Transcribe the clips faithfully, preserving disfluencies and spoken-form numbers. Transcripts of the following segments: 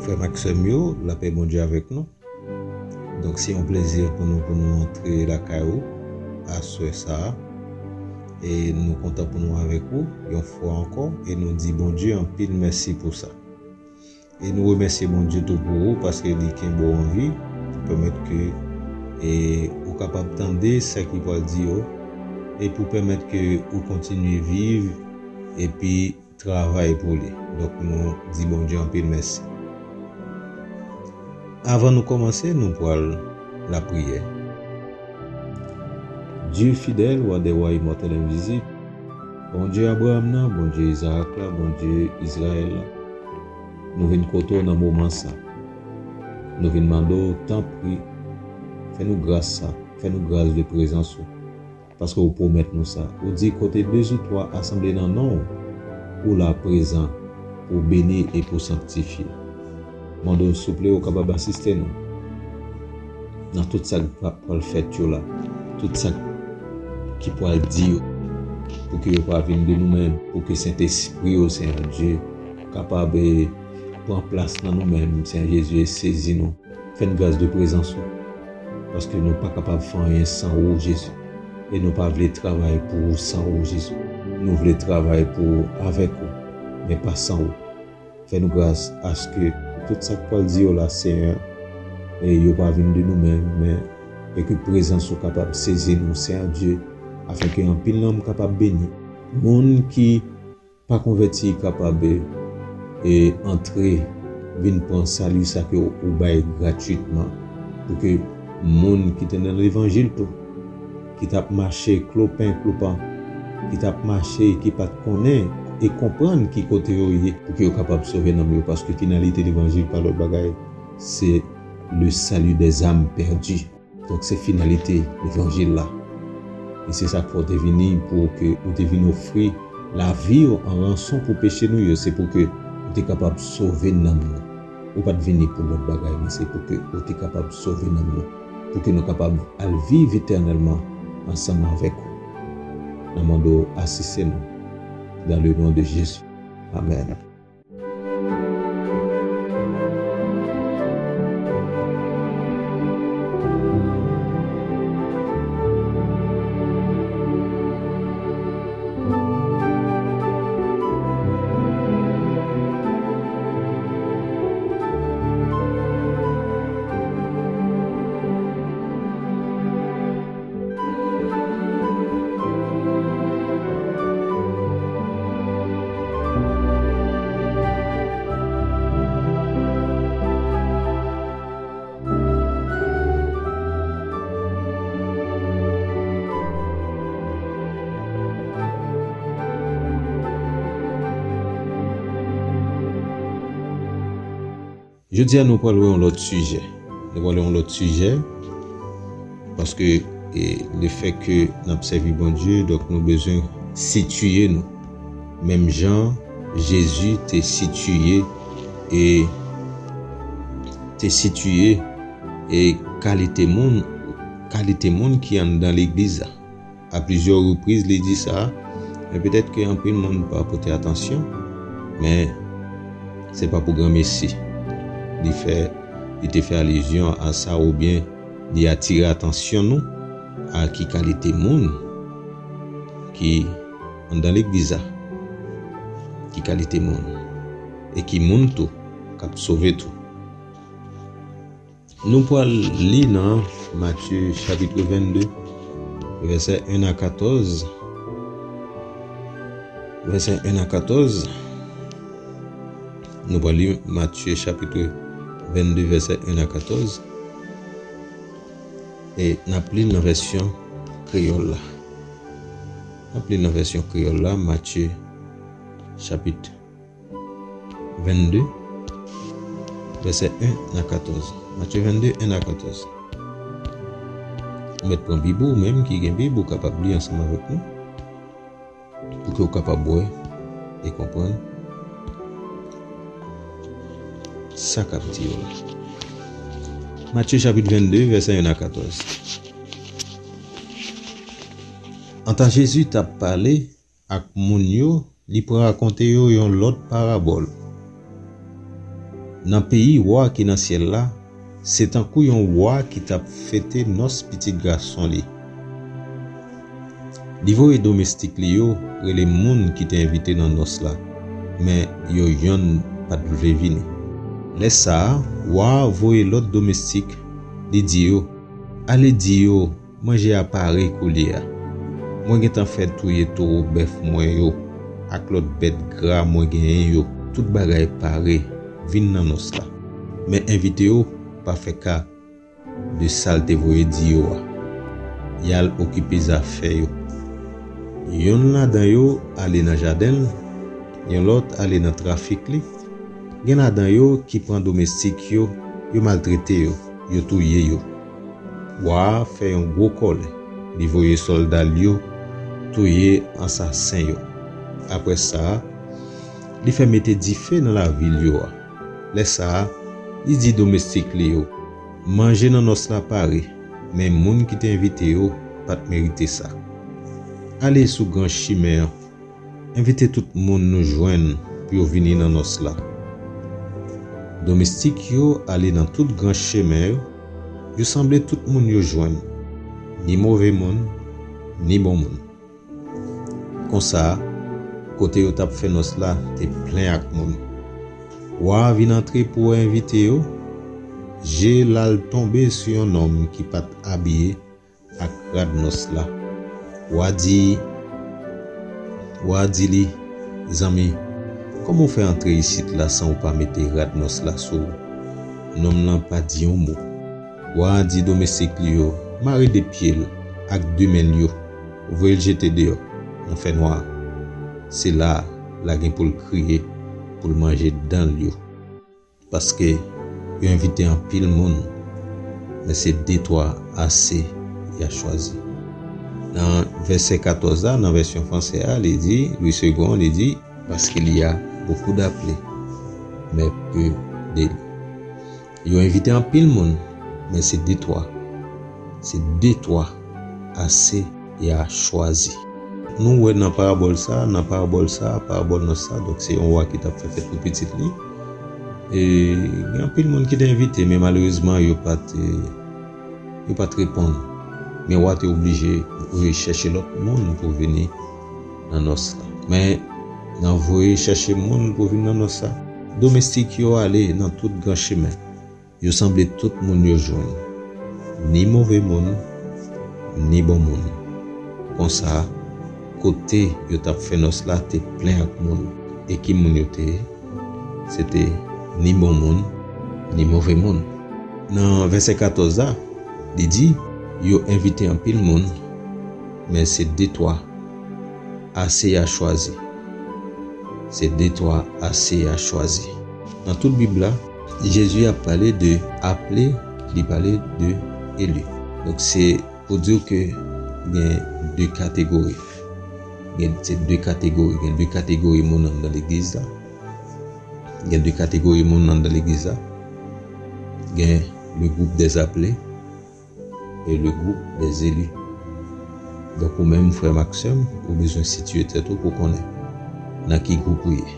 Frè m ak sè m yo, lapè Bondye avèk nou. Donk, se yon plezi pou nou, pou nou antre lakay ou aswè sa a. E nou kontan pou nou avèk ou yon fwa ankò. E nou di Bondye anpil mèsi pou sa. E nou remèsye Bondye tou pou ou, paske li kenbe w an vi, pou pèmèt ke, e, ou kapab tande sa ki pral di yo, e pou pèmèt ke ou kontinye viv, epi travay pou li. Donk, nou di Bondye anpil mèsi. Avan nou kòmanse, nou pral lapriyè. Dye fidèl, wa dè wa, imòtèl, envizib, Bondye Abraram nan, Bondye Izarak la, Bondye Izrayèl la, nou vin kote w nan moman sa. Nou vin mande w, tanpri, fè nou gras sa, fè nou gras de prezans ou. Paske ou pwomèt nou sa. Ou di kote de ou twa asanble nan non w, ou la prezan pou beni e pou sanktifye. Mande w, souple, ou kapab asiste nou nan tout sa k pa pral fèt yo la, tout sa ki pral di yo, pou ke yo pa vin de nou menm, pou ke Sentespri w, Senyè Dye, kapab, eh, pran plas nan nou menm, Senyè Jezi, e sezi nou. Fè n gras de prezans ou, paske nou pa kapab fè anyen san ou, Jezi. E nou pa vle travay pou ou san ou, Jezi. Nou vle travay pou ou, avèk ou, men pa san ou. Fè nou gras aske tout sa k pral di yo la, Senyè, e yo pa vin de nou menm, men e ke prezans ou kapab sezi nou, Senyè Dye, afenke anpil nanm kapab beni. Moun ki pa konvèti kapab, e, antre, vin pran sali sa ke ou bay gratwitman, pou ke moun ki te nan levanjil tou, ki t ap mache klopen klopan, ki t ap mache, ki pa t konnen e konprann ki kote yo ye, pou ke yo kapab sove nanm yo, paske finalite levanjil pa lòt bagay, se le salut des âmes perdues. Donk, se finalite levanjil la. E se sa k fè w te vini, pou ke ou te vin ofri lavi w an ranson pou peche nou yo. Se pou ke ou te kapab sove nanm nou. Ou pa t vini pou lòt bagay, men se pou ke ou te kapab sove nanm nou. Pou ke nou kapab al viv etènèlman ansanm avèk ou. N a mande w asiste nou. Dans le nom de Jésus. Amèn. Jodi a, nou pral wè yon lòt sijè. Nou pral wè yon lòt sijè, paske, e, lefètke n ap sèvi Bondye, donk, nou bezwen sitiye nou. Menm jan Jezi te sitiye, e, te sitiye, e, kalite moun, kalite moun ki anndan legliz la. A plizyè repriz, li di sa, men petèt ke anpil moun pa pote atansyon, men se pa pou granmesi li fè, li te fè alizyon a sa, oubyen li atire atansyon nou a ki kalite moun ki anndan legliz la, ki kalite moun, e ki moun tou k ap sove tou. Nou pral li nan Matye chapit vennde, vèsè en a katòz. Vèsè en a katòz. Nou pral li Matye chapit vennde, vèsè en a katòz. E n ap li nan vèsyon kreyòl la. N ap li nan vèsyon kreyòl la, Matye chapit vennde, vèsè en a katòz. Matye vennde, en a katòz. Ou mèt pran Bib ou, ou menm ki gen Bib, ou kapab li ansanm avèk nou. pou ke w kapab wè e konprann sa k ap di yo la. Matye chapit vennde, vèsè yonn a katòz. Antan Jezi t ap pale ak moun yo, li pran rakonte yo yon lòt parabòl. Nan peyi Wa ki nan syèl la, se tankou yon wa ki t ap fete nòs pitit gason li. Li voye domestik li yo rele moun ki te envite nan nòs la, men yo yonn pa t vle vini. Lè sa a, wa a voye lòt domestik, li di yo, "Ale di yo, manje a pare koulye a. Mwen gentan fè touye towo bèf mwen yo ak lòt bèt gra mwen genyen yo. Tout bagay pare, vin nan nòs la." Men envite yo pa fè ka de sa l te voye di yo a. Y al okipe zafè yo. Yonn ladan yo ale nan jaden l, yon lòt ale nan trafik li. Gen ladan yo ki pran domestik yo, yo maltrete yo, yo touye yo. Wa a fè yon gwo kòlè, li voye sòlda l yo touye ansasen yo. Apre sa, li fè mete dife nan lavil yo a. Lè sa a, li di domestik li yo, "Manje nan nòs la pare, men moun ki te envite yo pa t merite sa. Ale sou gran chimen an, envite tout moun nou jwenn pou yo vini nan nòs la." Domestik yo ale nan tout gran chemen yo, yo sanble tout moun yo jwenn, ni move moun, ni bon moun. Konsa, kote yo t ap fè nòs la te plen ak moun. Wa a vin antre pou wè envite yo, je l al tonbe sou yon nonm ki pa t abiye ak rad nòs la. Wa di, wa a di li, "Zanmi, kòman w fè antre isit la san w pa mete rad nòs la sou ou?" Nonm lan pa di yon mo. Wa a di domestik li yo, "Mare de pye l ak de men l yo, voye l jete deyò nan fènwa a. Se la a l a gen pou l kriye, pou l manje dan l yo." Paske yo envite anpil moun, men se de twa ase y a chwazi. Nan vèsè katòz la, nan vèsyon fransè a, li di, Louis Segond, li di, "Parce qu'il y a beaucoup d'appelés, mais peu d'élus." Yo envite anpil moun, men se de twa. Se de twa ase y a chwazi. Nou wè nan parabòl sa, nan parabòl sa, parabòl nòs sa, donk se yon wa ki t ap fè fèt pou pitit li. E gen anpil moun ki te envite, men malerezman, yo pa t, yo pa t reponn. Men wa te oblije voye chèche lòt moun pou vini nan nòs la. Men, nan voye chèche moun pou vin nan nòs la, domestik yo ale nan tout gran chemen. Yo sanble tout moun yo jwenn, ni move moun, ni bon moun. Konsa, kote yo t ap fè nòs la te plen ak moun. E ki moun yo te ye? Se te ni bon moun, ni move moun. Nan vèsè katòz la, li di, "Yo envite anpil moun, men se de twa ase y a chwazi." Se de twa ase y a chwazi. Nan tout Bib la, Jezi ap pale de aple, li pale de eli. Donk, se pou di w ke gen de kategori. Gen, se de kategori. Gen de kategori moun anndan legliz la. Gen de kategori moun anndan legliz la. Gen le groupe des appelés et le groupe des élus. Donk, ou menm, frè m ak sè m, ou bezwen sitiye tèt ou pou konnen nan ki gwoup ou ye.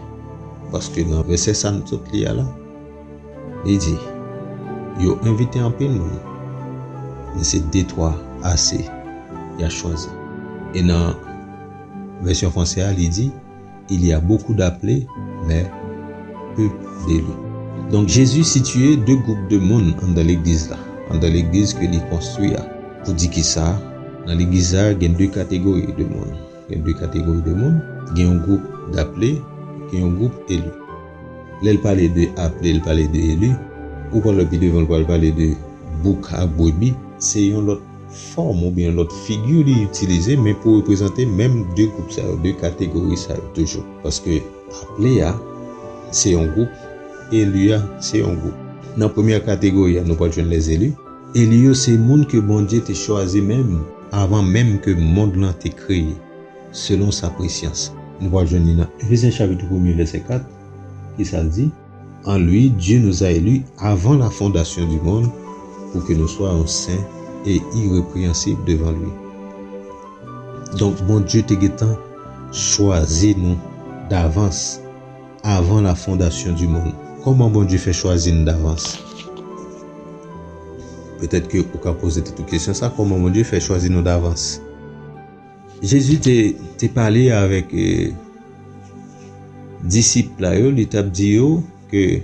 Paske nan vèsè sa n sot li a la, li di, "Yo envite anpil moun, men se de twa ase y a chwazi." E nan vèsyon fransè a, li di, "Il y a beaucoup d'appelés, mais peu d'élus." Donk, Jezi sitiye de gwoup de moun anndan legliz la, anndan legliz ke li konstwi a. Pou di kisa, nan legliz la, gen de kategori de moun. Gen de kategori de moun. Gen yon gwoup d'appelés, gen yon gwoup eli. Lè l pale de aple, l pale de eli. Ou pral wè pi devan, l pral pale de bouk ak brebi. Se yon lòt fòm oubyen lòt figi li itilize, men pou reprezante menm de gwoup sa yo, de kategori sa yo toujou. Paske aple a, se yon gwoup, eli a, se yon gwoup. Nan premyè kategori a, nou pral jwenn les élus. Eli yo se moun ke Bondye te chwazi menm, avan menm ke mond lan te kreye. selon sa presans. Nou pral jwenn li nan Efezyen chapit premye vèsè kat, ki sa l di? En lui, Dieu nous a élus avant la fondation du monde pour que nous soyons saints et irrépréhensibles devant lui. Donk, Bondye te gentan chwazi nou davans, avan la fondasyon di monn. Kòman Bondye fè chwazi n davans? Petèt ke ou ka poze tèt ou kesyon sa, kòman Bondye fè chwazi nou davans? Jezi te, te pale avèk, eh, disip la yo, li t ap di yo ke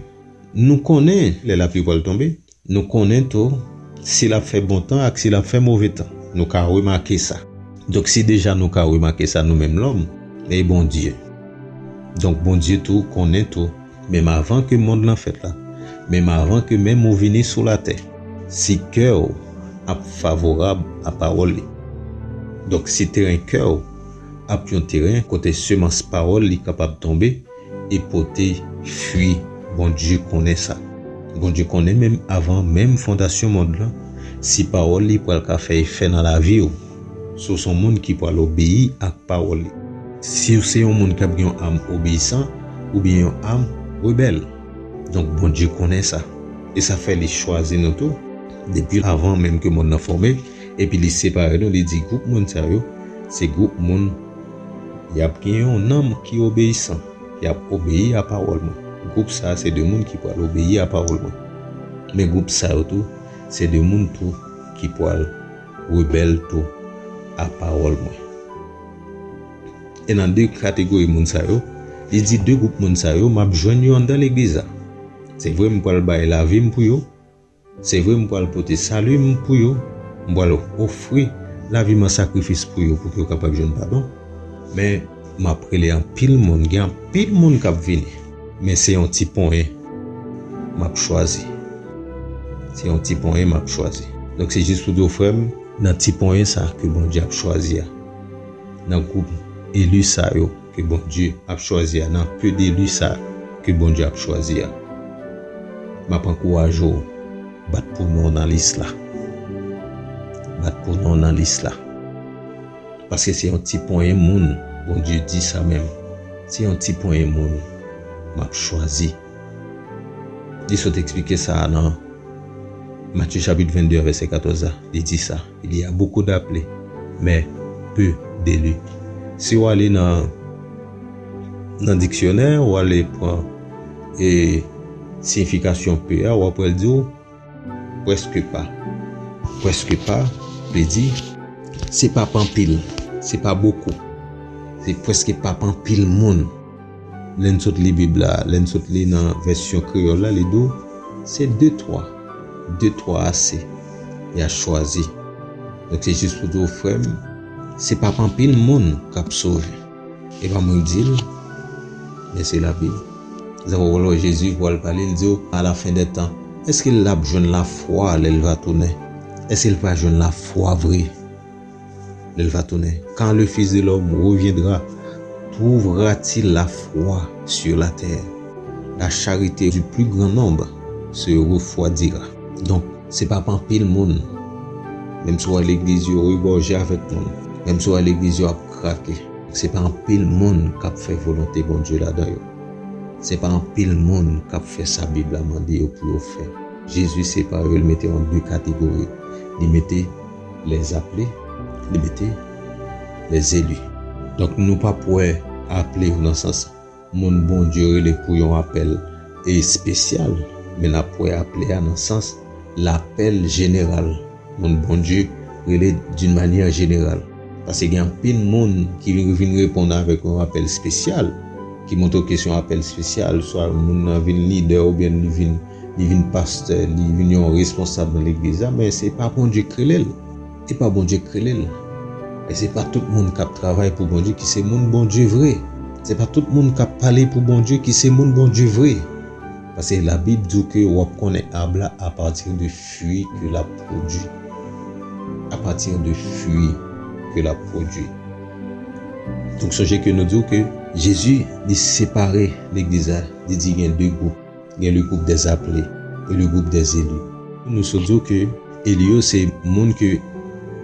nou konnen lè lapli pral tonbe, nou konnen tou si l ap fè bon tan ak si l ap fè move tan. Nou ka remake sa. Donk, si deja nou ka remake sa nou menm lòm, e Bondye. Donk, Bondye tou konnen tou, menm avan ke mond lan fèt la, menm avan ke menm ou vini sou latè, si kè w ap favorab a pawòl li. Donk, si teren kè w ap yon teren kote semans pawòl li kapab tonbe e pote fwi, Bondye konnen sa. Bondye konnen menm avan menm fondasyon mond lan, si pawòl li pral ka fè efè nan lavi w, si w se yon moun ki pral obeyi ak pawòl li. Si w se yon moun k ap gen yon am obeyisan oubyen yon am rebèl. Donk, Bondye konnen sa. E sa fè li chwazi nou tou, depi avan menm ke mond lan fòme, epi li separe nou, li di gwoup moun sa yo, se gwoup moun, y ap gen yon nanm ki obeyisan, y ap obeyi a pawòl mwen. Gwoup sa a, se de moun ki pral obeyi a pawòl mwen. Men gwoup sa yo tou, se de moun tou ki pral rebèl tou a pawòl mwen. E nan de kategori moun sa yo, li di de gwoup moun sa yo, m ap jwenn yo anndan legliz la. Se vre, m pral bay lavi m pou yo. Se vre, m pral pote sali m pou yo. M pral ofri lavi m an sakrifis pou yo, pou ke yo kapab jwenn padon. Men, m ap rele anpil moun. Gen anpil moun k ap vini. Men se yon ti ponyen m ap chwazi. Se yon ti ponyen m ap chwazi. Donk, se jis pou di w, frè m, nan ti ponyen sa ke Bondye ap chwazi a, nan gwoup eli sa yo ke Bondye ap chwazi a, nan peu d'élus sa ke Bondye ap chwazi a, m ap ankouraje w bat pou non w nan lis la. Bat pou non w nan lis la. Paske se yon ti ponyen moun, Bondye di sa menm. Se yon ti ponyen moun m ap chwazi. Li sot eksplike sa nan Matye chapit vennde a, vèsè katòz la. Li di sa. Il y a beaucoup d'appelés, mais peu d'élus. Si w ale nan, nan diksyonè, w ale pran, e, siyifikasyon peu a, w ap wè l di w, prèske pa. Prèske pa vle di, se pa p anpil, se pa bokou. Se prèske pa p anpil moun. Lè n sot li Bib la, lè n sot li nan vèsyon kreyòl la, li di w, se de twa. De twa ase. Y a chwazi. Donk, se jis pou di w, frè m, se pa p anpil moun k ap sove. E pa mwen k di l, men se Labib. Sa fè w wè lè Jezi pral pale, l di w, à la fin des temps, èske l ap jwenn lafwa lè l va tounen? Èske l va jwenn lafwa vre lè l va tounen? Quand le Fils de l'homme reviendra, trouvera-t-il la foi sur la terre? La charité du plus grand nombre se refroidira. Donk, se pa p anpil moun. Menm si w wè legliz yo regòje avèk moun, menm si w wè legliz yo ap krake, se pa anpil moun k ap fè volonte Bondye ladan yo. Se pa anpil moun k ap fè sa Bib la mande yo pou yo fè. Jezi separe yo, li mete yo an de kategori. Li mete les appelés, li mete les élus. Donk, nou p ap wè aple yo nan sans moun Bondye rele pou yon apèl espesyal, men n ap wè aple a nan sans lapèl jeneral, moun Bondye rele d'une manière générale. Paske gen anpil moun ki vin, vin reponn avèk yon apèl espesyal, ki montre ke se yon apèl espesyal, swa moun nan vin lidè oubyen li vin, li vin pastè, li vin yon responsab nan legliz la, men se pa Bondye k rele l. Se pa Bondye k rele l. E se pa tout moun k ap travay pou Bondye ki se moun Bondye vre. Se pa tout moun k ap pale pou Bondye ki se moun Bondye vre. Paske Labib di w ke w ap konnen ab la apati de fwi ke l ap pwodui. Apati de fwi ke l ap pwodui. Donk, sonje ke nou di w ke Jezi, li separe legliz la, li di gen de gwoup. Gen le groupe des appelés et le groupe des élus. Nou sot di w ke eli yo se moun ke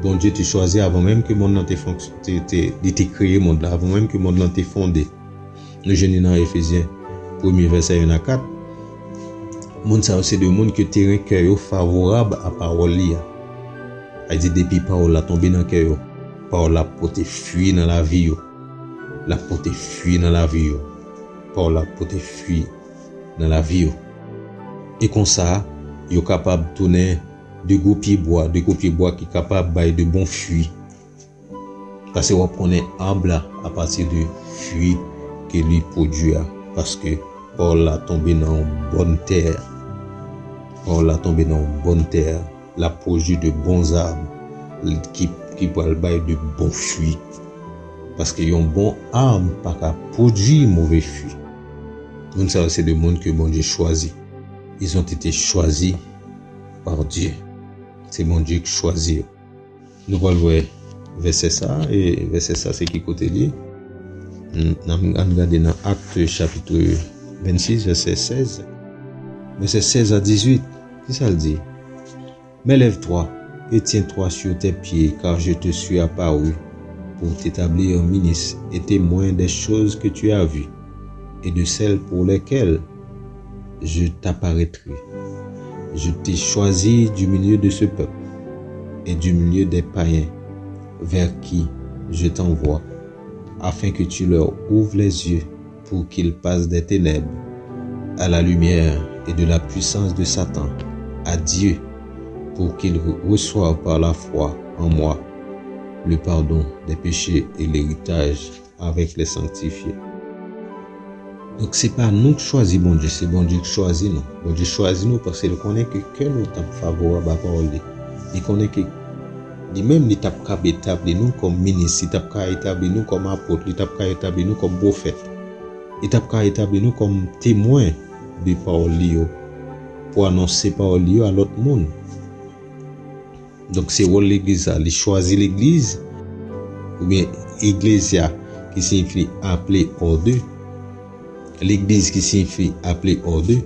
Bondye te chwazi avan menm ke mond lan te fonks-, te, te, li te kreye mond lan, avan menm ke mond lan te fonde. Nou jwenn li nan Efezyen premye vèsè youn a kat. Moun sa yo se de moun ke teren kè yo favorab a pawòl li a. Sa vle di depi pawòl la tonbe nan kè yo, pawòl la ap pote fwi nan lavi yo. L ap pote fwi nan lavi yo. Pawòl la ap pote fwi nan lavi yo. E konsa, yo kapab tounen de gwo pye bwa, de gwo pye bwa ki kapab bay de bon fwi. Paske w ap konnen ab la apati de fwi ke li pwodui a. Paske pawòl la tonbe nan yon bòn tè. Pawòl la tonbe nan yon bòn tè. L ap pwodui de bon zab ki, ki pral bay de bon fwi. Paske yon bon ab pa ka pwodui move fwi. Moun sa yo se de moun ke Bondye chwazi. Ils ont été choisis par Dieu. Se Bondye ki chwazi yo. Nou pral wè vèsè sa, e vèsè sa se ki kote li ye? N-, n-, ann gade nan Actes chapitre vingt-six, vèsè seize. Vèsè seize à dix-huit, ki sa l di? Mais lève-toi et tiens-toi sur tes pieds, car je te suis apparu pour t'établir ministre et témoin des choses que tu as vues et de celles pour lesquelles je t'apparaîtrai. Je t'ai choisi du milieu de ce peuple et du milieu des païens vers qui je t'envoie, afin que tu leur ouvres les yeux pour qu'ils passent des ténèbres à la lumière et de la puissance de Satan à Dieu, pour qu'ils reçoivent par la foi en moi le pardon des péchés et l'héritage avec les sanctifiés. Donk, se pa nou k chwazi Bondye, se Bondye k chwazi nou. Bondye chwazi nou paske l konnen ke kè nou t ap favorab a pawòl li. Li konnen ke li menm, li t ap kab etabli nou kòm minis, li t ap ka etabli nou kòm apot, li t ap ka etabli nou kòm pwofèt. Li t ap ka etabli nou kòm temwen de pawòl li yo, pou anonse pawòl li yo a lòt moun. Donk, se wòl legliz la. Li chwazi legliz, oubyen eklezya, ki siyifi appelé hors d'eux. Legliz ki siyifi appelé hors d'eux.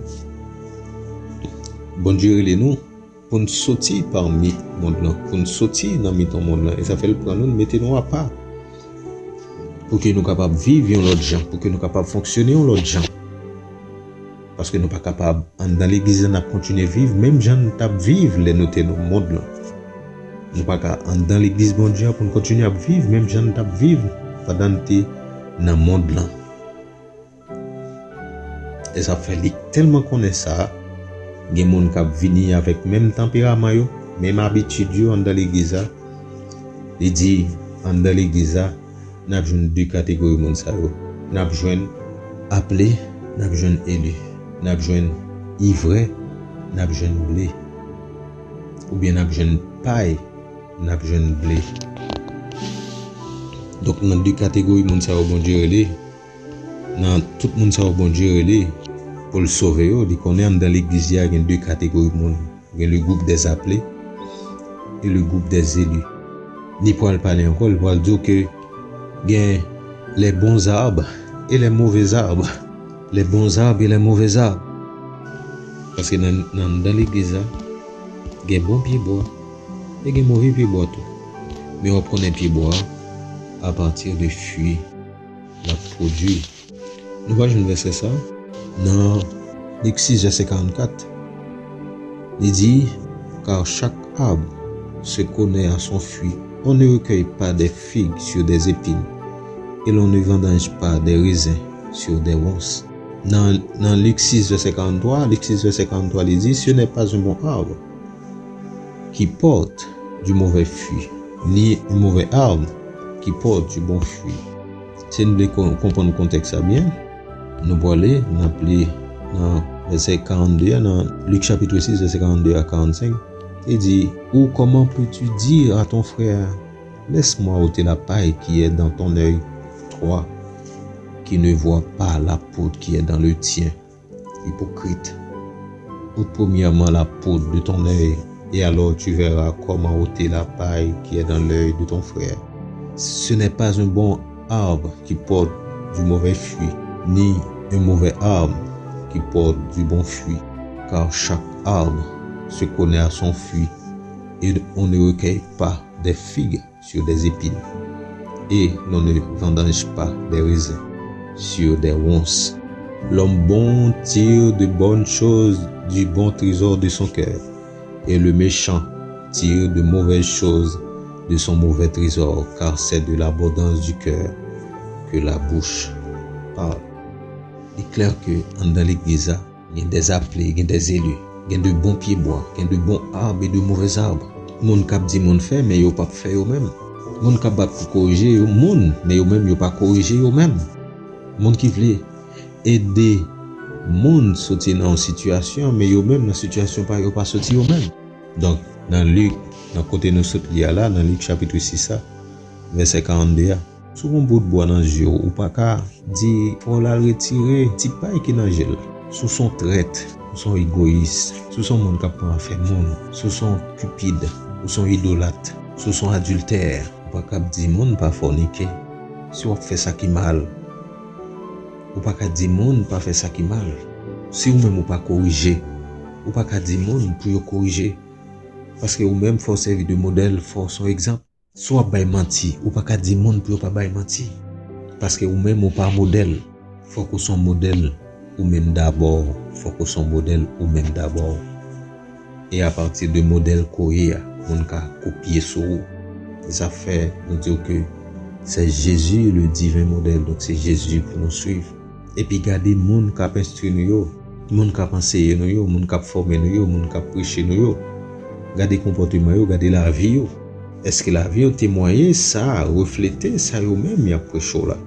Bondye rele nou pou n soti pami mond lan, pou n soti nan mitan mond lan. E sa fè l pran nou, l mete nou apa. Pou ke nou kapab viv yon lòt jan, pou ke nou kapab fonksyone yon lòt jan. Paske nou pa kapab, anndan legliz la, n ap kontinye viv menm jan n t ap viv lè nou te nan mond lan. Nou pa ka, anndan legliz Bondye a, pou n kontinye ap viv menm jan n t ap viv pandan n te nan mond lan. E sa fè li tèlman konnen sa, gen moun k ap vini avèk menm tanperaman yo, menm abitid yo anndan legliz la. Li di, anndan legliz la, n ap jwenn de kategori moun sa yo. N ap jwenn aple, n ap jwenn eli. N ap jwenn ivrè, n ap jwenn ble. Oubyen n ap jwenn pay, n ap jwenn ble. Donk, nan de kategori moun sa yo Bondye rele, nan tout moun sa yo Bondye rele pou l sove yo, li konnen anndan legliz li a gen de kategori moun. Gen le groupe des appelés et le groupe des élus. Li pral pale ankò, li pral di w ke gen les bons arbres et les mauvais arbres. Les bons arbres et les mauvais arbres. Paske nan, nan, nan legliz la, gen bon pye bwa e gen move pye bwa tou. Men w ap konnen pye bwa a apati de fwi l ap pwodui. Nou va jwenn vèsè sa nan Lik sis, vèsè karannkat. Li di, car chaque arbre se connaît à son fruit. On ne recueille pas des figues sur des épines, et l'on ne vendange pas des raisins sur des ronces. Nan, nan Lik sis, vèsè karanntrwa, Lik sis, vèsè karanntrwa, li di, ce n'est pas un bon arbre qui porte du mauvais fruit, ni un mauvais arbre qui porte du bon fruit. Si n vle kon-, konprann kontèks sa byen, nou prale, n ap li nan vèsè karannde a, nan Lik chapit sis, vèsè karannde a karannsenk. Li di, ou comment peux-tu dire à ton frère, laisse-moi ôter la paille qui est dans ton œil droit, qui ne voit pas la poudre qui est dans le tien? Hypocrite, ôte premièrement la poudre de ton œil, et alors tu verras comment ôter la paille qui est dans l'œil de ton frère. Ce n'est pas un bon arbre qui porte du mauvais fruit, ni un mauvais arbre qui porte du bon fruit, car chaque arbre se connaît à son fruit, et on ne recueille pas des figues sur des épines, et l'on ne vendange pas des raisins sur des ronces. L'homme bon tire de bonnes choses du bon trésor de son cœur, et le méchant tire de mauvaises choses de son mauvais trésor, car c'est de l'abondance du cœur que la bouche parle. Li klè ke anndan legliz la, gen des appelés, gen des élus, gen de bon pyebwa, gen de bon arb e de movèz arb. Moun k ap di moun fè, men yo p ap fè yo menm. Moun k ap bat pou korije yo, moun, men yo menm yo pa korije yo menm. Moun ki vle ede moun soti nan yon sitiyasyon, men yo menm nan sitiyasyon pa yo pa soti yo menm. Donk, nan Lik, nan kote nou sot li a la, nan Lik chapit sis la, vèsè karannde a, si w gen yon bout bwa nan zye w, ou pa ka di fò w al retire ti pay ki nan je l la. Si w se yon trèt, ou se yon egoyis, si w se yon moun k ap pran afè moun, si w se yon kipid, ou se yon idolat, si w se yon adiltè, ou pa ka ap di moun pa fònike. Si w ap fè sa ki mal, ou pa ka di moun pa fè sa ki mal. Si ou menm ou pa korije, ou pa ka di moun pou yo korije. Paske ou menm fò w sèvi de modèl, fò w se yon egzanp. Si w ap bay manti, ou pa ka di moun pou yo pa bay manti. Paske ou menm ou pa modèl. Fòk ou se yon modèl ou menm dabò. Fòk ou se yon modèl ou menm dabò. E apati de modèl ke w ye a, moun ka kopye sou ou. Se sa k fè nou di w ke c'est Jésus le divin modèle, donk se Jezi pou nou swiv. Epi gade moun k ap enstwi nou yo, moun k ap anseye nou yo, moun k ap fòme nou yo, moun k ap preche nou yo. Gade konpòteman yo, gade lavi yo. Èske lavi yo temwaye sa, reflete sa yo menm y ap preche w la?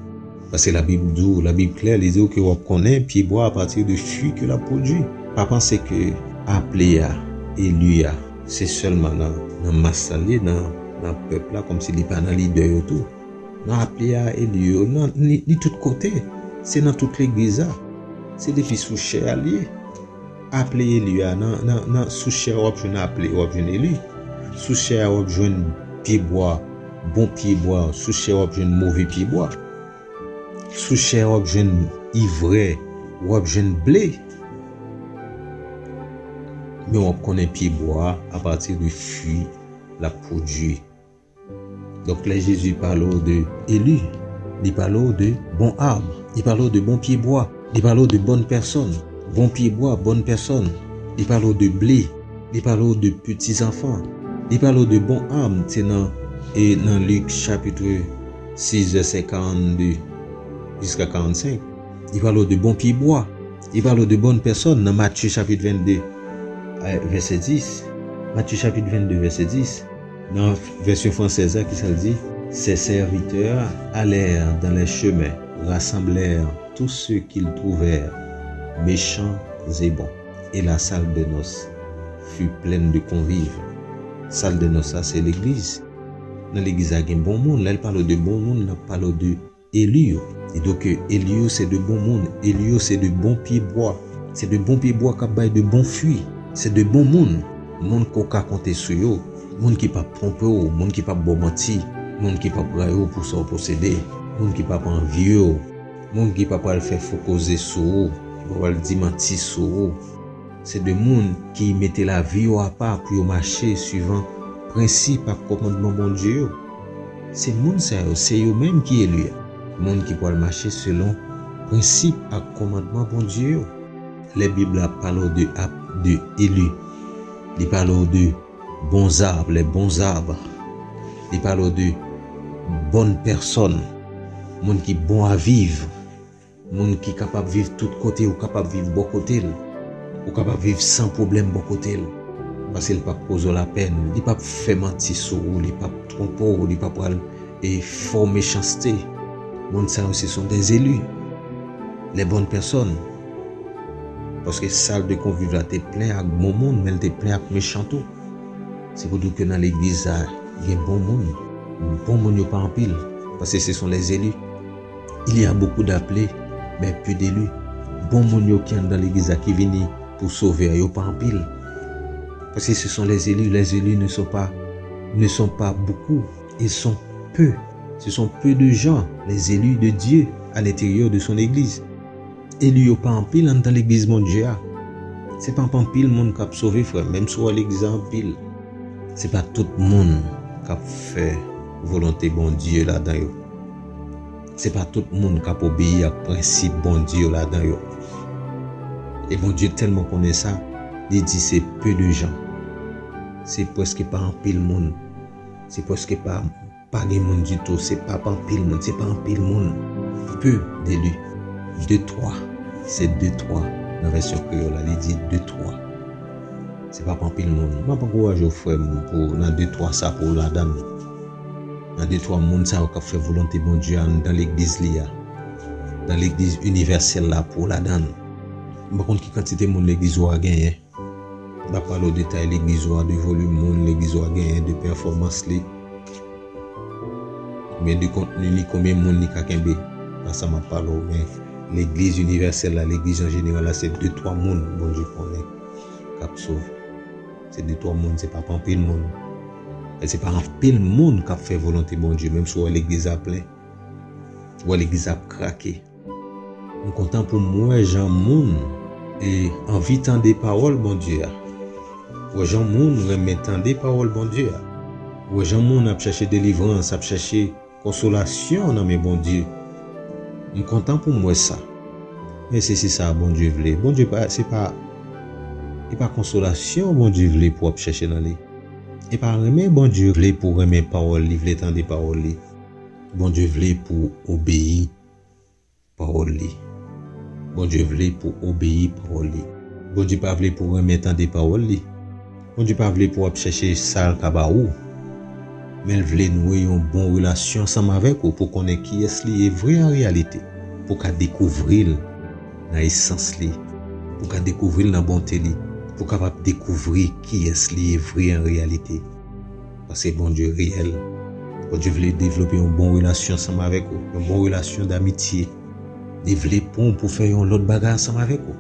Paske Labib di w, Labib klè, li di w ke w ap konnen pyebwa apati de fwi ke l ap pwodui. Pa panse ke aple a, eli a, se sèlman nan, nan mas la l ye, nan, nan pèp la, kòmsi li pa nan lidè yo tou. Nan aple a, eli yo, nan, li, li tout kote. Se nan tout legliz la. Se depi sou chè a l ye. Aple eli a, nan, nan, nan, sou chè a w ap jwenn aple, w ap jwenn eli. Sou chè a w ap jwenn pyebwa, bon pyebwa. Sou chè a w ap jwenn move pyebwa. Sou chè a w ap jwenn ivrè, w ap jwenn ble. Men w ap konnen pyebwa a apati de fwi l ap pwodui. Donk, lè Jezi pale w de eli, li pale w de bon ab, li pale w de bon pyebwa, li pale w de bòn pèsòn. Bon pyebwa, bòn pèsòn. Li pale w de ble, li pale w de peti zanfan. Li pale w de bon ab, se nan, e nan Lik chapit sis, vèsè karannde jiska karannsenk. Li pale w de bon pyebwa. Li pale w de bòn pèsòn nan Matye chapit vennde, e, vèsè dis. Matye chapit vennde, vèsè dis. Nan vèsyon fransèz la, kisa l di? Ses serviteurs allèrent dans les chemins, rassemblèrent tous ceux qu'ils trouvèrent, méchants et bons, et la salle des noces fut pleine de convives. Sal de nos la, se legliz. Nan legliz la, gen bon moun. Lè l pale w de bon moun, l ap pale w de eli yo. E donk, eli yo, se de bon moun. Eli yo, se de bon pyebwa. Se de bon pyebwa k ap bay de bon fwi. Se de bon moun. Moun ke w ka konte sou yo. Moun ki p ap twonpe w. Moun ki p ap ba w manti. Moun ki p ap rayi w pou sa w posede. Moun ki p ap anvye w. Moun ki pa pral fè fo koze sou ou. Ki pa pral di manti sou ou. Se de moun ki mete lavi yo apa pou yo mache swivan prensip ak kòmandman Bondye yo. Se moun sa yo, se yo menm ki eli a. Moun ki pral mache selon prensip ak kòmandman Bondye yo. Lè Bib la pale w de ap, de eli, li pale w de bon zab, les bons arbres. Li pale w de bòn pèsòn, moun ki bon a viv. Moun ki kapab viv tout kote, ou kapab viv bò kote l. Ou kapab viv san pwoblèm bò kote l. Paske l p ap koze w lapèn, li p ap fè manti sou ou, li p ap twonpe w, li p ap pral, e, fè w mechanste. Moun sa yo, se sont des élus. Les bonnes personnes. Paske sal de konviv la te plen ak bon moun, men l te plen ak mechan tou. Se pou di w ke nan legliz la, gen bon moun. Bon moun yo pa anpil, paske se sont les élus. Il y a beaucoup d'appelés, mais peu d'élus. Bon moun yo ki anndan legliz la, ki vini pou sove a, yo pa anpil. Paske se sont les élus. Les élus ne sont pas, ne sont pas beaucoup. Ils sont peu. Ce sont peu de gens, les élus de Dieu, à l'intérieur de son église. Eli yo pa anpil anndan legliz Bondye a. Se pa anpil moun k ap sove, frè, menm si w wè legliz la anpil. Se pa tout moun k ap fè volonte Bondye ladan yo. Se pa tout moun k ap obeyi ak prensip Bondye yo ladan yo. E Bondye tèlman konnen sa, li di se peu de gens. Se prèske pa anpil moun. Se prèske pa, pa gen moun ditou. Se pa, pa anpil moun. Se pa anpil moun. Peu d'élus. De, twa. Se de, twa. Nan vèsyon kreyòl la, li di de, twa. Se pa, pa anpil moun. M ap ankouraje w, frè m, pou nan de, twa sa pou w ladan l. Nan de, twa moun sa yo k ap fè volonte Bondye anndan legliz li a. Nan legliz inivèsèl la pou w ladan l. M pa konn ki kantite moun legliz ou a genyen. M pa pale w detay legliz ou a, de volim moun legliz ou a genyen, de pèfòmans li. Men de kontni li, konbyen moun li ka kenbe. Pa sa m ap pale w, men legliz inivèsèl la, legliz an jeneral la, se de, twa moun Bondye konnen k ap sove. Se de, twa moun, se pa, pa anpil moun. E se pa anpil moun k ap fè volonte Bondye, menm si w wè legliz ap plen, w wè legliz ap krake. M kontan pou m wè jan moun e anvi tande pawòl Bondye a. Wè jan moun renmen tande pawòl Bondye a. Wè jan moun ap chèche delivrans, ap chèche konsolasyon nan men Bondye. M kontan pou m wè sa. Men se, se sa Bondye vle. Bondye pa, se pa, e pa konsolasyon Bondye vle pou w ap chèche nan li. E pa renmen Bondye vle pou w renmen pawòl li, vle tande pawòl li. Bondye vle pou w obeyi pawòl li. Bondye vle pou w obeyi pawòl li. Bondye pa vle pou w renmen tande pawòl li. Bondye pa vle pou w ap chèche sa l ka ba ou. Men l vle nouwe yon bon relasyon ansanm avèk ou pou konnen kiyès li ye vre an reyalite, pou w ka dekouvri l nan esans li, pou w ka dekouvri l nan bonte li, pou w kapab dekouvri kiyès li ye vre an reyalite. Paske Bondye reyèl. Bondye vle devlope yon bon relasyon ansanm avèk ou, yon bon relasyon damitye. Li vle pran w pou fè yon lòt bagay ansanm avèk ou.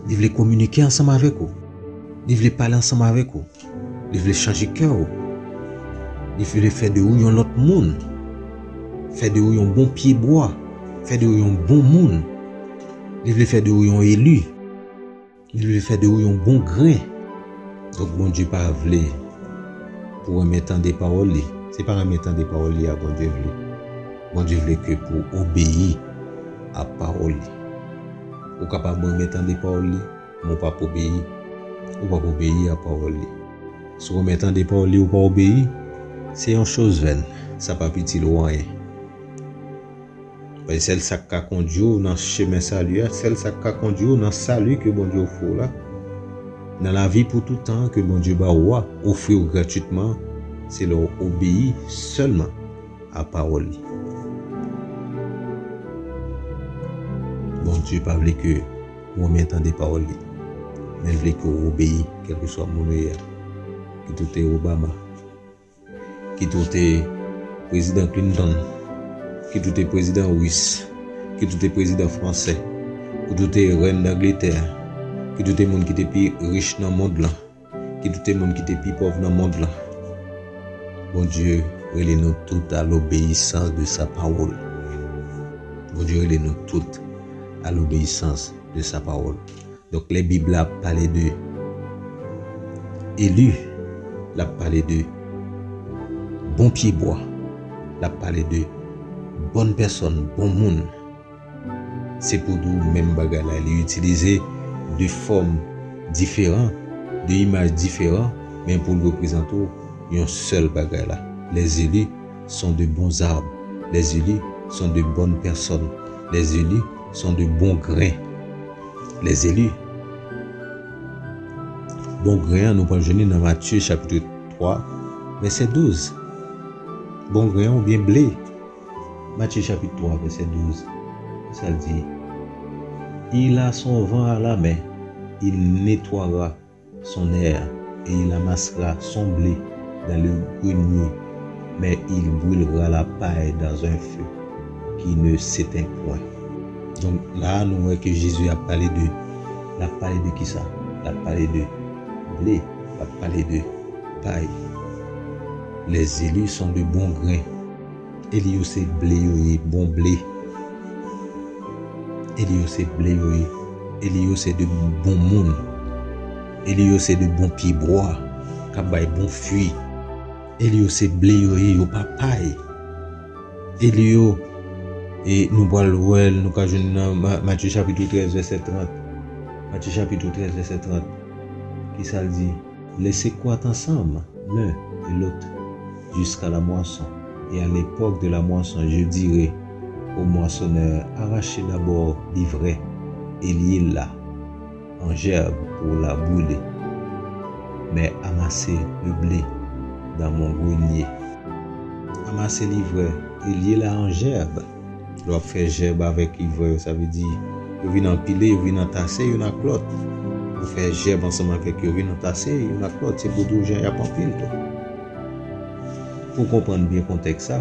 Li vle kominike ansanm avèk ou. Li vle pale ansanm avèk ou. Li vle chanje kè w. Li vle fè de ou yon lòt moun. Fè de ou yon bon pyebwa. Fè de ou yon bon moun. Li vle fè de ou yon eli. Li vle fè de ou yon bon gren. Donk, Bondye pa vle pou w renmen tande pawòl li. Se pa renmen tande pawòl li a Bondye vle. Bondye vle ke pou w obeyi a pawòl li. Ou kapab renmen tande pawòl li, men w p ap obeyi. Ou p ap obeyi a pawòl li. Si w renmen tande pawòl li, ou pa obeyi, se yon choz vèn. Sa p ap itil ou anyen. Paske sèl sa k ka kondui w nan chemen sali a, sèl sa k ka kondui w nan sali ke Bondye ofri w la, nan lavi pou tout tan ke Bondye ba ou a, ofri w gratwitman, se lè w obeyi sèlman a pawòl li. Bondye pa vle ke ou renmen tande pawòl li, men l vle ke w obeyi, kèlkeswa moun ou ye a. Kit ou te Obama, kit ou te prezidan Clinton, kit ou te prezidan ris, kit ou te prezidan fransè, kit ou te rèn Dangletè, kit ou te moun ki te pi rich nan mond lan, kit ou te moun ki te pi pòv nan mond lan. Bondye rele nou tout à l'obéissance de sa parole. Bondye rele nou tout à l'obéissance de sa parole. Donk, lè Bib la ap pale de eli, l ap pale de bon pyebwa, l ap pale de bòn pèsòn, bon moun. Se pou di w menm bagay la, li itilize de fòm diferan, de imaj diferan, men pou l reprezante w yon sèl bagay la. Les élus sont de bons arbres. Les élus sont de bonnes personnes. Les élus sont de bons grains. Les élus. Bon gren an, nou pral jwenn li nan Matye chapit twa, vèsè douz. Bon gren an oubyen ble. Matye chapit twa, vèsè douz. Sa l di, Il a son vent à la main, il nettoiera son aire et il amassera son blé dans le grenier, mais il brûlera la paille dans un feu qui ne s'éteint point. Donk, la a, nou wè ke Jezi ap pale de, l ap pale de kisa? L ap pale de ble, l ap pale de pay. Les élus sont de bons grains. Eli yo se ble yo ye, bon ble. Eli yo se ble yo ye. Eli yo se de bon moun. Eli yo se de bon pyebwa k ap bay bon fwi. Eli yo se ble yo ye, yo pa pay. Eli yo, e nou pral wè l, nou ka jwenn nan Ma- Matye chapit trèz, vèsè trant. Matye chapit trèz, vèsè trant. Kisa l di? Laissez croître ensemble l'un et l'autre jusqu'à la moisson. Et à l'époque de la moisson, je dirai au moissonneur, arrachez d'abord l'ivraie et liez-la en gerbe pour la brûler, mais amassez le blé dans mon grenier. Amassez l'ivraie et liez-la en gerbe. Lè w ap fè jèb avèk ivrè yo, sa vle di yo vin anpile, yo vin antase youn ak lòt. Ou fè jèb ansanm avèk yo, vin antase youn ak lòt. Se pou di w jan y ap anpile tou. Pou w konprann byen kontèks sa,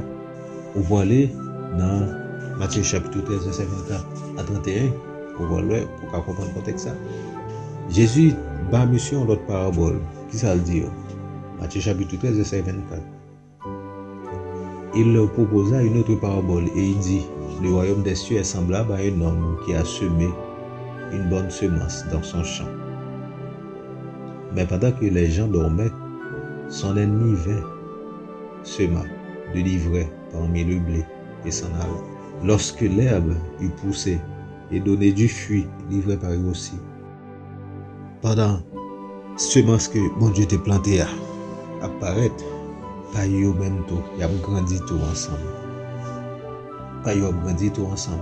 ou prale nan Matye chapit trèz, vèsè vennkat a trannteyen, ou pral wè, pou w ka konprann kontèks sa. Jezi ba misye yon lòt parabòl. Kisa l di yo? Matye chapit trèz, vèsè vennkat. Il leur proposa une autre parabole et il dit, le royaume des cieux est semblable à un homme qui a semé une bonne semence dans son champ. Mais pendant que les gens dormaient, son ennemi vint, sema de l'ivraie parmi le blé et s'en alla. Lorsque l'herbe eut poussé et donné du fruit, l'ivraie parut aussi. Pandan semans ke Bondye te plante a ap parèt, pay yo menm tou, y ap grandi tou ansanm. Pay yo ap grandi tou ansanm.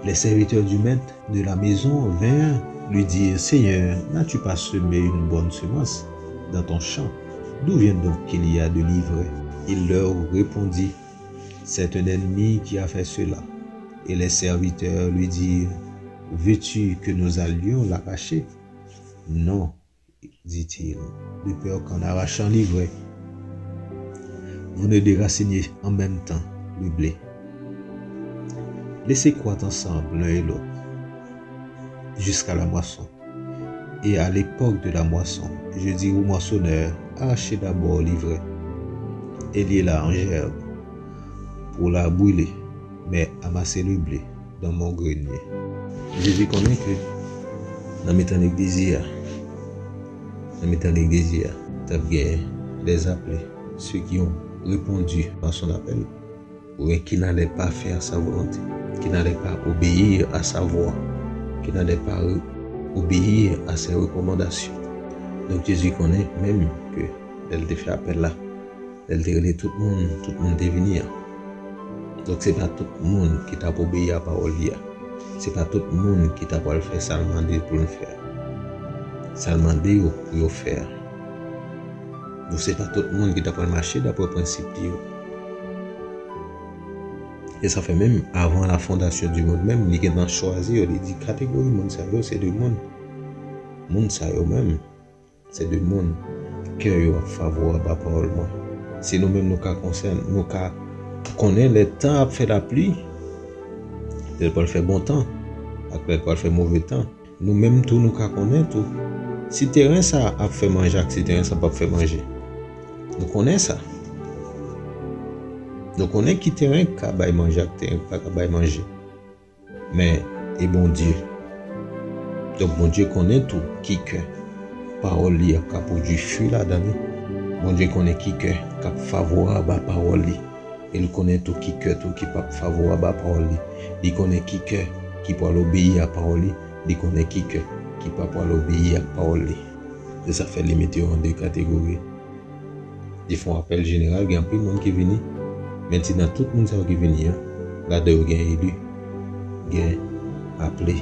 Les serviteurs du maître de la maison vinrent lui dire, Seigneur, n'as-tu pas semé une bonne semence dans ton champ? D'où vient donc qu'il y a de l'ivraie? Il leur répondit, C'est un ennemi qui a fait cela. Et les serviteurs lui dirent, Veux-tu que nous allions l'arracher? Non, dit-il, de peur qu'en arrachant l'ivraie, vous ne déraciniez en même temps le blé. Laissez croître ensemble l'un et l'autre jusqu'à la moisson. Et à l'époque de la moisson, je dis au moissonneur, arrachez d'abord l'ivraie et liez-la en gerbe pour la brûler, mais amassez le blé dans mon grenier. Jezi konnen ke nan mitan legliz li a, nan mitan legliz li a, t ap gen des appelés, ceux qui ont répondu à son appel, oubyen qui n'allaient pas faire sa volonté, qui n'allaient pas obéir à sa voix, qui n'allaient pas obéir à ses recommandations. Donk Jezi konnen menm ke lè l te fè apèl la, lè l te rele tout moun, tout moun te vini an. Donk se pa tout moun ki t ap obeyi a pawòl li a. Se pa tout moun ki ta pral fè sa l mande pou l fè a. Sa l mande yo pou yo fè a. Donk se pa tout moun ki ta pral mache daprè prensip li yo. E sa fè menm avan la fondation du monde menm, li gentan chwazi yo, li di kategori moun sa yo se de moun. Moun sa yo menm, se de moun kè yo ap favorab a pawòl mwen. Si nou menm nou ka konsèn, nou ka konnen lè tan ap fè lapli, lè l pral fè bon tan, ak lè l pral fè move tan, nou menm tou nou ka konnen tou si teren sa ap fè manje ak si teren sa p ap fè manje. Nou konnen sa. Nou konnen ki teren k ka bay manje ak teren k pa ka bay manje. Men, e Bondye. Donk, Bondye konnen tou ki kè pawòl li a ka pwodui fwi ladan li. Bondye konnen ki kè k ap favorab a pawòl li. E l konnen tou ki kè tou ki p ap favorab a pawòl li. Li konnen ki kè ki pral obeyi a pawòl li. Li konnen ki kè ki pa pral obeyi ak pawòl li. Se sa fè li mete yo an de kategori. Li fè yon apèl jeneral, gen anpil moun ki vini. Men l di nan tout moun sa yo ki vini an, ladan yo gen eli, gen aple,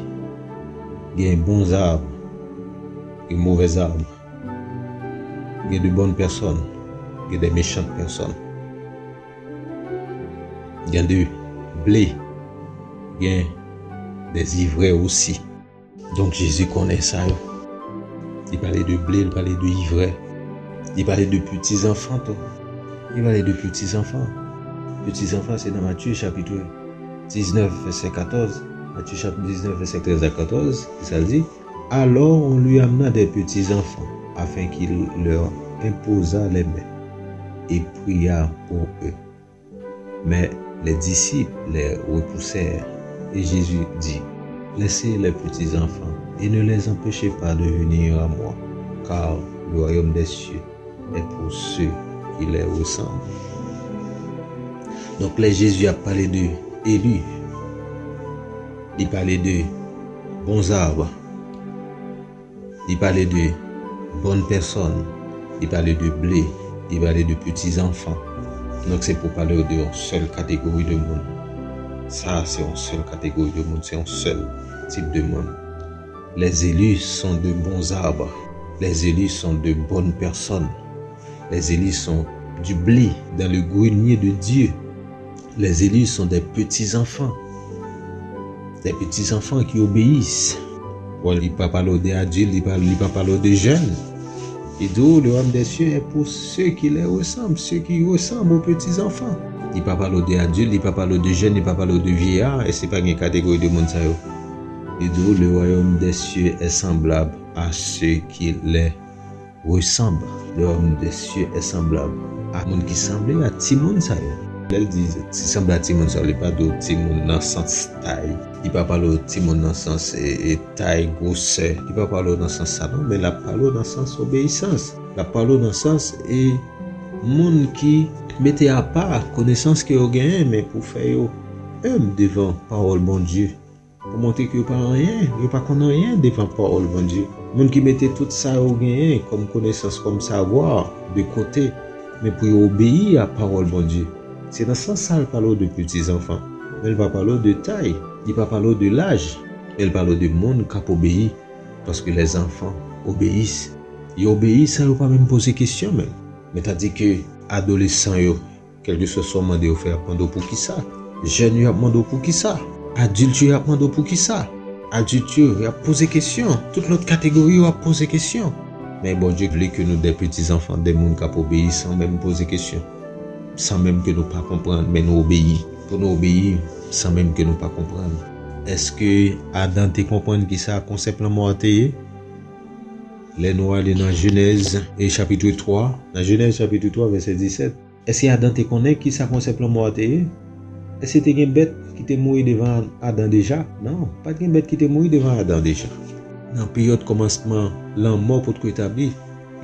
gen bon zab, gen movè zab, gen de bòn pèsòn, gen de mechan pèsòn, gen de ble, gen de ivrè osi. Donk Jezi konnen sa yo. Li pale de ble, li pale de ivrè. Li pale de peti zanfan tou. Li pale de peti zanfan. Peti zanfan, se nan Matye chapit diznèf, vèsè katòz. Matye chapit diznèf, vèsè trèz a katòz, ki sa l di? Alors on lui amena des petits enfants, afin qu'il leur imposât les mains et priât pour eux. Mais les disciples les repoussèrent, et Jésus dit, Laissez les petits enfants, et ne les empêchez pas de venir à moi, car le royaume des cieux est pour ceux il leur ressemble. Donk, lè Jezi ap pale de eli, li pale de bon zab, li pale de bòn pèsòn, li pale de ble, li pale de peti zanfan. Donk, se pou pale de yon sèl kategori de moun. Sa, se yon sèl kategori de moun, se yon sèl tip de moun. Les élus sont de bons arbres. Les élus sont de bonnes personnes. Les élus sont du blé dans le grenier de Dieu. Les élus sont des petits enfants. Des petits enfants qui obéissent. Bon, li pa pale w de adilt, li pa, li pa pale w de jèn. Li di w, le royaume des cieux est pour ceux qui les ressemblent, ceux qui ressemblent aux petits enfants. Li pa pale w de adilt, li pa pale w de jèn, li pa pale w de vyeya, èske pa gen kategori de moun sa yo? Li di w, le royaume des cieux est semblable à ceux qui les ressemblent. Le royaume des cieux est semblable à moun ki sanble a timoun sa yo. Lè l di ti sanble a timoun sa yo, li pa di w timoun nan sans tay. Li pa pale w timoun nan sans e, e tay, gwosè. Li pa pale w nan sans sa non, men l ap pale w nan sans obeyisans. L ap pale w nan sans e moun ki mete apa konesans ke yo genyen, men pou fè yo enb devan pawòl Bondye. Pou montre ke yo pa anyen, yo pa konn anyen devan pawòl Bondye. Moun ki mete tout sa yo genyen kòm konesans, kòm savwa, de kote, men pou yo obeyi a pawòl Bondye. Se nan sans sa l pale w de peti zanfan. Men l pa pale w de tay, li pa pale w de laj, men l pale w de moun k ap obeyi. Paske les enfants obéissent. Yo obeyi san yo pa menm poze kesyon menm. Men tandike adolesan yo, kèlkeswa sa w mande yo fè, y ap mande w poukisa. Jèn yo ap mande w poukisa. Adilt yo ap mande w poukisa. Adilt yo, y ap poze kesyon. Tout lòt kategori yo ap poze kesyon. Men Bondye vle ke nou de peti zanfan, de moun k ap obeyi san menm poze kesyon. San menm ke nou pa konprann, men nou obeyi. Pou nou obeyi san menm ke nou pa konprann. Èske Adan te konprann kisa konsèp lanmò a te ye? Lè nou ale nan Jenèz, e chapit twa, nan Jenèz chapit twa, vèsè disèt, èske Adan te konnen kisa konsèp lanmò a te ye? Èske te gen bèt ki te mouri devan Adan deja? Non, pa t gen bèt ki te mouri devan Adan deja. Nan peryòd kòmansman lanmò potko etabli,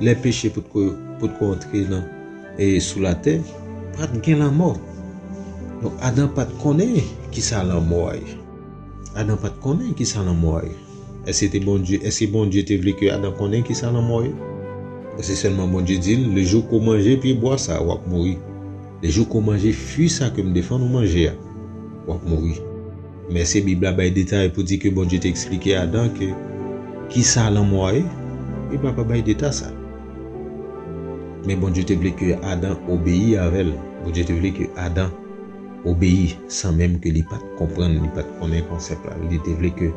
lè peche potko, potko antre nan, e sou latè, pa t gen lanmò. Donk, Adan pa t konnen kisa lanmò a ye. Adan pa t konnen kisa lanmò a ye. Èske te Bondye, èske Bondye te vle ke Adan konnen kisa lanmò ye? Èske sèlman Bondye di l, le jou ke w manje pye bwa sa a, w ap mouri. Le jou ke w manje fwi sa ke m defann ou manje a, w ap mouri. Men èske Bib la bay detay pou di ke Bondye te eksplike Adan ke kisa lanmò a ye? Bib la pa bay detay sa. Men Bondye te vle ke Adan obeyi avè l. Bondye te vle ke Adan obeyi san menm ke li pa t konprann, li pa t konnen konsèp la. Li te vle ke,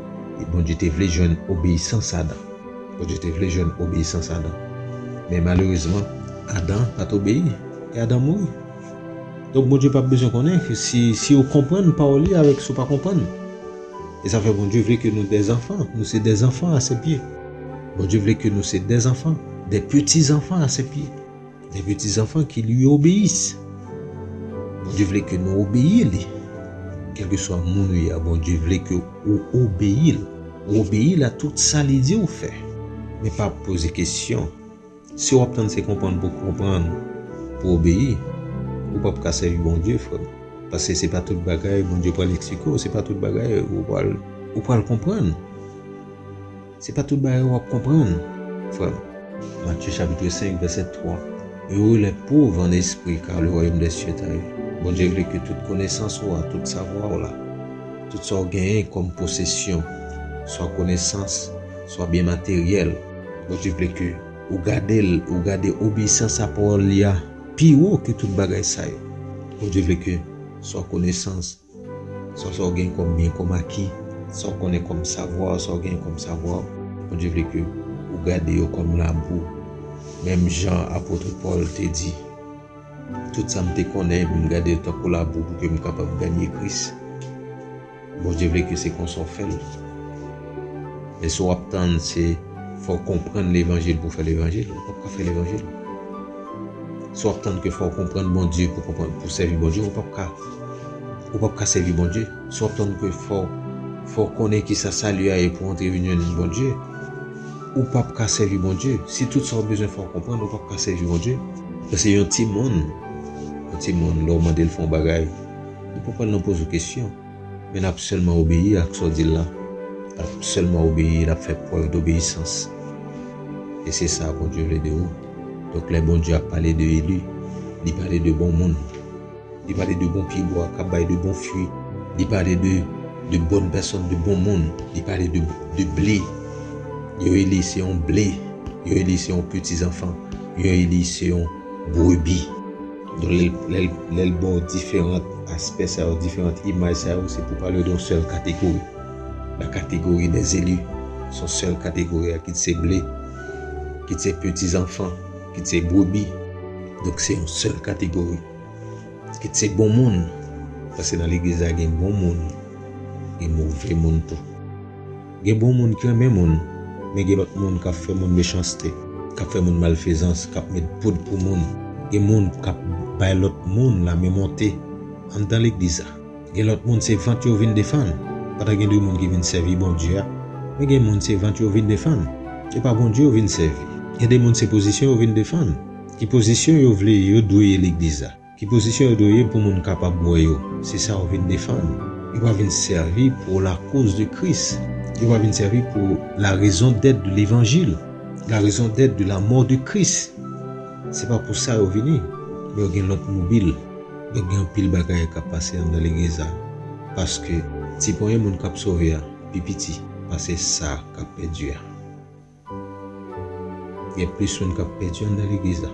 Bondye te vle jwenn obeyisans Adan. Bondye te vle jwenn obeyisans Adan. Men malerezman, Adan pa t obeyi. E Adan mouri. Donk Bondye p ap bezwen konnen ke si, si w konprann pawòl li avèk si w pa konprann. E sa fè Bondye vle ke nou de zanfan. Nou se des enfants à ses pieds. Bondye vle ke nou se des enfants, des petits enfants à ses pieds. Des petits enfants qui lui obéissent. Bondye vle ke nou obeyi li. Kèlkeswa moun ou ye a, Bondye vle ke ou obeyi l. Ou obeyi l a tout sa li di w fè. Men pa poze kesyon. Si w ap tann se konprann pou konprann, pou obeyi, ou p ap ka sèvi Bondye, frè m. Paske se pa tout bagay Bondye pral eksplike w, se pa tout bagay ou pral, ou pral konprann. Se pa tout bagay w ap konprann, frè m. Matthieu chapitre cinq, verset trois. Heureux les pauvres en esprit, car le royaume des cieux est à eux. Bondye vle ke tout konesans ou a, tout savwa w la, tout sa w genyen kòm posesyon, swa konesans, swa byen materyèl, Bondye vle ke ou gade l, ou gade obeyisans a pawòl li a pi wo ke tout bagay sa yo. Bondye vle ke swa konesans, sa, sa w gen kòm byen, kòm aki, sa w konnen kòm savwa, sa w gen kòm savwa, Bondye vle ke ou gade yo kòm labou. Menm jan apot Pòl te di, tout sa m te konnen, m gade yo tankou labou pou ke m kapab ganye Kris. Bondye vle ke se konsa w fè l. Men si w ap tann se fò w konprann levanjil pou w fè levanjil, ou p ap ka fè levanjil. Si w ap tann ke fò w konprann Bondye pou konprann, pou sèvi Bondye, ou p ap ka, ou p ap ka sèvi Bondye. Si w ap tann ke fò, fò w konnen kisa sali a ye pou w antre vin jwenn Bondye, ou p ap ka sèvi Bondye. Si tout sa w bezwen fò w konprann, ou p ap ka sèvi Bondye. Paske yon timoun, yon timoun, lè w mande l fè yon bagay, li poko pral nan poze w kesyon. Men l ap sèlman obeyi ak sa w di l la. L ap sèlman obeyi, l ap fè prèv dobeyisans. E se sa Bondye vle de ou. Donk, lè Bondye ap pale de eli, li pale de bon moun. Li pale de bon pyebwa k ap bay de bon fwi. Li pale de, de bòn pèsòn, de bon moun. Li pale de, de ble. Yon eli se yon ble. Yon eli se yon peti zanfan. Yon eli se yon brebi. Donk, lè l, lè l, lè l ba w diferan aspè sa yo, diferan imaj sa yo, se pou pale de yon sèl kategori. La catégorie des élus. Se yon sèl kategori a, kit se ble, kit se peti zanfan, kit se brebi. Donk, se yon sèl kategori. Kit se bon moun. Paske nan legliz la gen bon moun, gen move moun tou. Gen bon moun ki renmen moun, men gen lòt moun k ap fè moun mechanste, k ap fè moun malfezans, k ap met poud pou moun. Gen moun k ap bay lòt moun lame monte anndan legliz la. Gen lòt moun se vant yo vin defann, pandan gen de moun ki vin sèvi Bondye a, men gen moun se vant yo vin defann. E pa Bondye yo vin sèvi. Gen de moun se pozisyon yo vin defann. Ki pozisyon yo vle, yo dwe ye legliz la. Ki pozisyon yo dwe ye pou moun kapab wè yo. Se sa yo vin defann. Yo pa vin sèvi pour la cause de Christ. Yo pa vin sèvi pour la raison d'être de l'évangile, la raison d'être de la mort de Christ. Se pa pou sa yo vini. Men yo gen lòt mobil. Donk, gen anpil bagay k ap pase anndan legliz la. Paske ti ponyen moun k ap sove a pi piti pase sa k ap pèdi a. Gen plis moun k ap pèdi anndan legliz la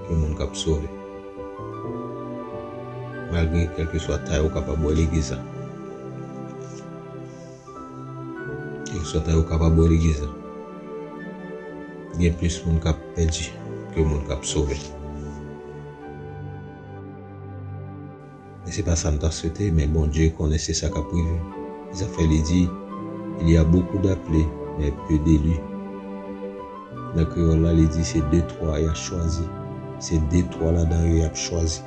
ke moun k ap sove. Malgre kèlkeswa ta yo kapab wè legliz la. Kèlkeswa ta yo kapab wè legliz la. Gen plis moun k ap pèdi ke moun k ap sove. Men se pa sa m ta swete, men Bondye konnen se sa k ap rive. Se sa k fè li di, il y a beaucoup d'appelés, mais peu d'élus. Nan kreyòl la, li di se de twa y ap chwazi. Se de twa ladan yo y ap chwazi.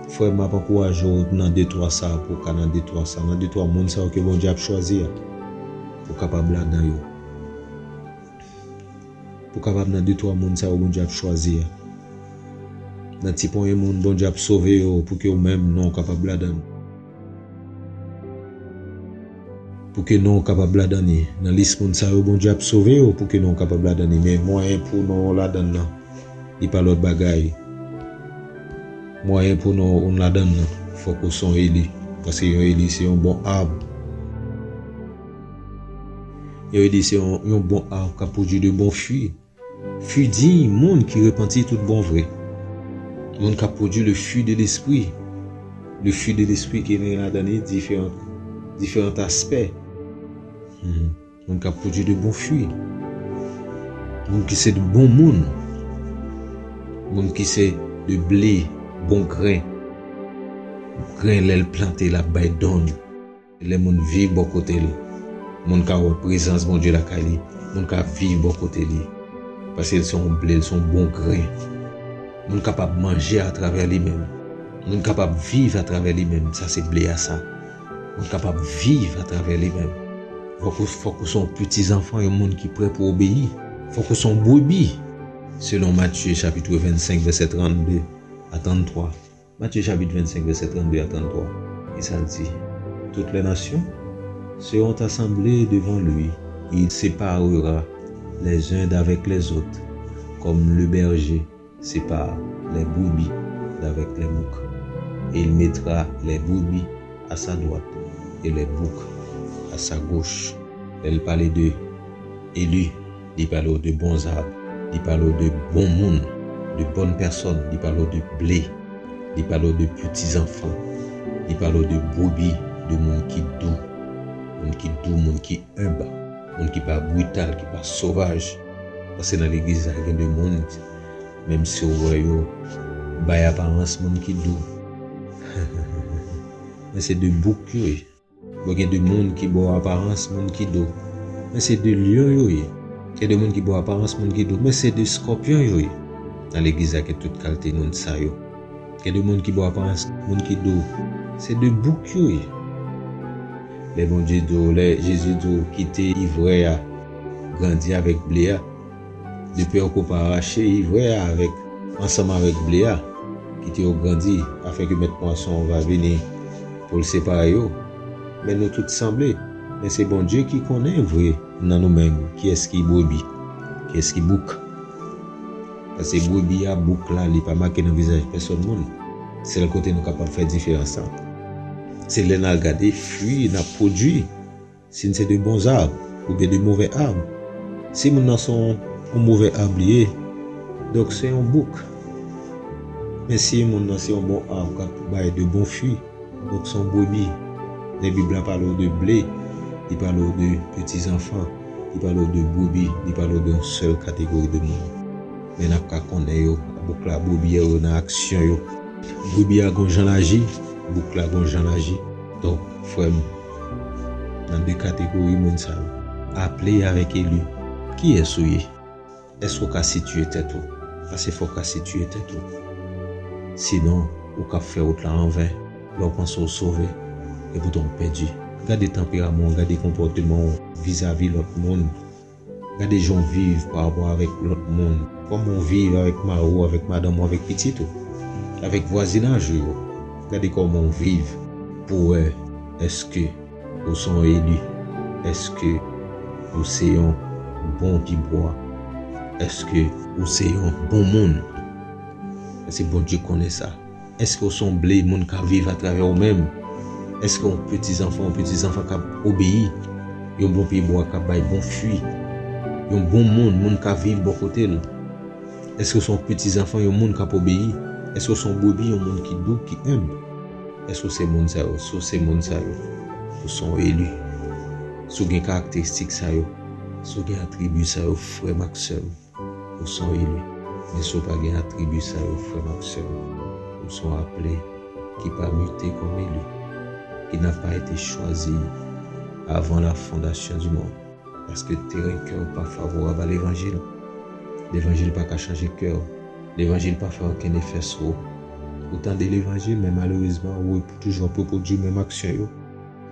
Frè m, m ap ankouraje w nan de twa sa a, pou w ka nan de twa sa a, nan de twa moun sa yo ke Bondye ap chwazi a, pou w kapab ladan yo. Pou w kapab nan de twa moun sa yo Bondye ap chwazi a. Nan ti ponyen moun Bondye ap sove yo, pou ke w menm non w kapab ladan. Pou ke non w kapab ladan li. Nan lis moun sa yo Bondye ap sove yo, pou ke non w kapab ladan li. Men mwayen pou non w ladan nan, li pa lòt bagay. Mwayen pou non w ladan nan, fòk ou se yon eli. Paske yon eli se yon bon ab. Yon eli se yon, yon bon ab k ap pwodui de bon fwi. Fwi diy, moun ki repanti tout bon vre. Moun k ap pwodui le fwi de lespri. Le fwi de lespri ki gen ladan li diferan, diferan aspè. Hmm. Moun k ap pwodui de bon fwi. Moun ki se de bon moun. Moun ki se de ble, bon gren. Gren, lè l plante, l ap bay donn. Lè moun viv bò kote l, moun ka wè prezans Bondye lakay li, moun ka viv bò kote li. Paske l se yon ble, l se yon bon gren. Moun kapab manje atravè li menm. Moun kapab viv atravè li menm. Sa se ble a sa. Moun kapab viv atravè li menm. Fòk ou, fòk ou se yon peti zanfan, yon moun ki prè pou obeyi. Fòk ou se yon brebi. Selon Matye chapit vennsenk, vèsè trannde a tranntwa. Matthieu chapitre vingt-cinq, verset trente-deux à trente-trois, et ça dit, toutes les nations seront assemblées devant lui, et il séparera les uns d'avec les autres, comme le berger sépare les brebis d'avec les boucs. Et il mettra les brebis à sa droite et les boucs à sa gauche. Lè l pale de eli, li pale w de bon zab, li pale w de bon moun, de bòn pèsòn, li pale w de ble, li pale w de piti zanfan, li pale w de brebi, de moun ki dou, moun ki dou, moun ki enb, moun ki pa brital, ki pa sovaj. Paske nan legliz la, gen de moun, menm si w wè yo bay aparans moun ki dou, men se de bouk yo ye. Bon, gen de moun ki ba w aparans moun ki dou, men se de lyon yo ye. Gen de moun ki ba w aparans moun ki dou, men se de skòpyon yo ye. Nan legliz la, gen tout kalite moun sa yo. Gen de moun ki ba w aparans moun ki dou, se de bouk yo ye. Lè Bondye di w, lè Jezi di w, kite ivrè a grandi avèk ble a, De pè ke w pa rache ivrè a avèk, ansanm avèk ble a, kite yo grandi, afenke mèt pwason an va vini pou l separe yo. Men nou tout sanble, men se Bondye ki konnen vre nan nou menm kiyès ki brebi, kiyès ki bouk. Paske brebi a, bouk la, li pa make nan vizaj pèsòn moun. Sèl kote nou kapab fè diferans lan, se lè n al gade fwi n ap pwodui. Si n se de bon zab oubyen de movè ab. Si moun nan se yon, yon movè ab li ye, donk se yon bouk. Men si moun nan se yon bon ab k ap bay de bon fwi, donk se yon brebi. Lè Bib la pale w de ble, li pale w de peti zanfan, li pale w de brebi, li pale w de yon sèl kategori de moun. Men n ap ka konnen yo, bouk la, brebi yo nan aksyon yo. Brebi a gon jan l aji, bouk la gon jan l aji. Donk, frè m, nan de kategori moun sa yo, aple avèk eli, kiyès ou ye? Èske w ka sitiye tèt ou? Paske fò w ka sitiye tèt ou. Sinon, ou k ap fè wout la anven. Lè w panse w sove, epoutan w pèdi. Gade tanperaman w, gade konpòteman w vizavi lòt moun. Gade jan w viv pa rapò avèk lòt moun. Kòman w viv avèk mari w, avèk madanm ou, avèk pitit ou, avèk vwazinaj ou yo. Gade kòman w viv pou w wè èske ou se yon eli, èske ou se yon bon pibwa, èske ou se yon bon moun. Paske Bondye konnen sa. Èske w se yon ble moun k ap viv atravè w menm? Èske w yon peti zanfan, yon peti zanfan k ap obeyi? Yon bon pye bwa k ap bay bon fwi? Yon bon moun, moun k ap viv bò kote l? Èske w se yon peti zanfan, yon moun k ap obeyi? Èske w se yon brebi, yon moun ki dou, ki enb? Èske w se moun sa yo? Si w se moun sa yo, ou se yon eli. Si w gen karakteristik sa yo, si w gen atribi sa yo, frè m ak sè m, ou se yon eli. Men si w pa gen atribi sa yo, frè m ak sè m, ou se yon aple ki pa mite kòm eli, qui n'a pas été choisi avant la fondation du monde. Paske teren kè w pa favorab a levanjil. Levanjil pa ka chanje kè w. Levanjil pa fè okenn efè sou ou. Ou tande levanjil, men malerezman, ou toujou ap repwodui menm aksyon yo.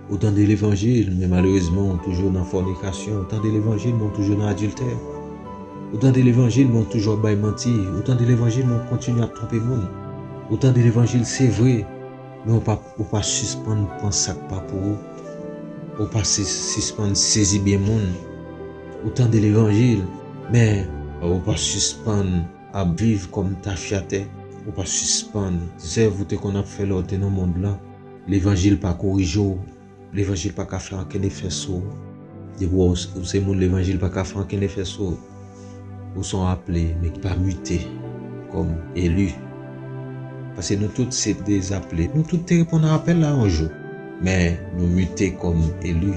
Ou tande levanjil, men malerezman, ou toujou nan fònikasyon. Ou tande levanjil, men ou toujou nan adiltè. Ou tande levanjil, men ou toujou ap bay manti. Ou tande levanjil, men ou kontinye ap twonpe moun. Ou tande levanjil, se vre, men ou pa, ou pa sispann pran sa k pa pou ou. Ou pa si-, sispann sezi byen moun. Ou tande levanjil, men ou pa sispann ap viv kòm tafyatè. Ou pa sispann zèv ou te konn ap fè lè w te nan mond lan. Levanjil pa korije w. Levanjil pa ka fè ankenn efè sou ou. Depi w, ou se moun levanjil pa ka fè ankenn efè sou ou, ou se yon aple, men ki pa mite kòm eli. Paske nou tout se de aple. Nou tout te reponn a apèl la yon jou. Men nou mite kòm eli.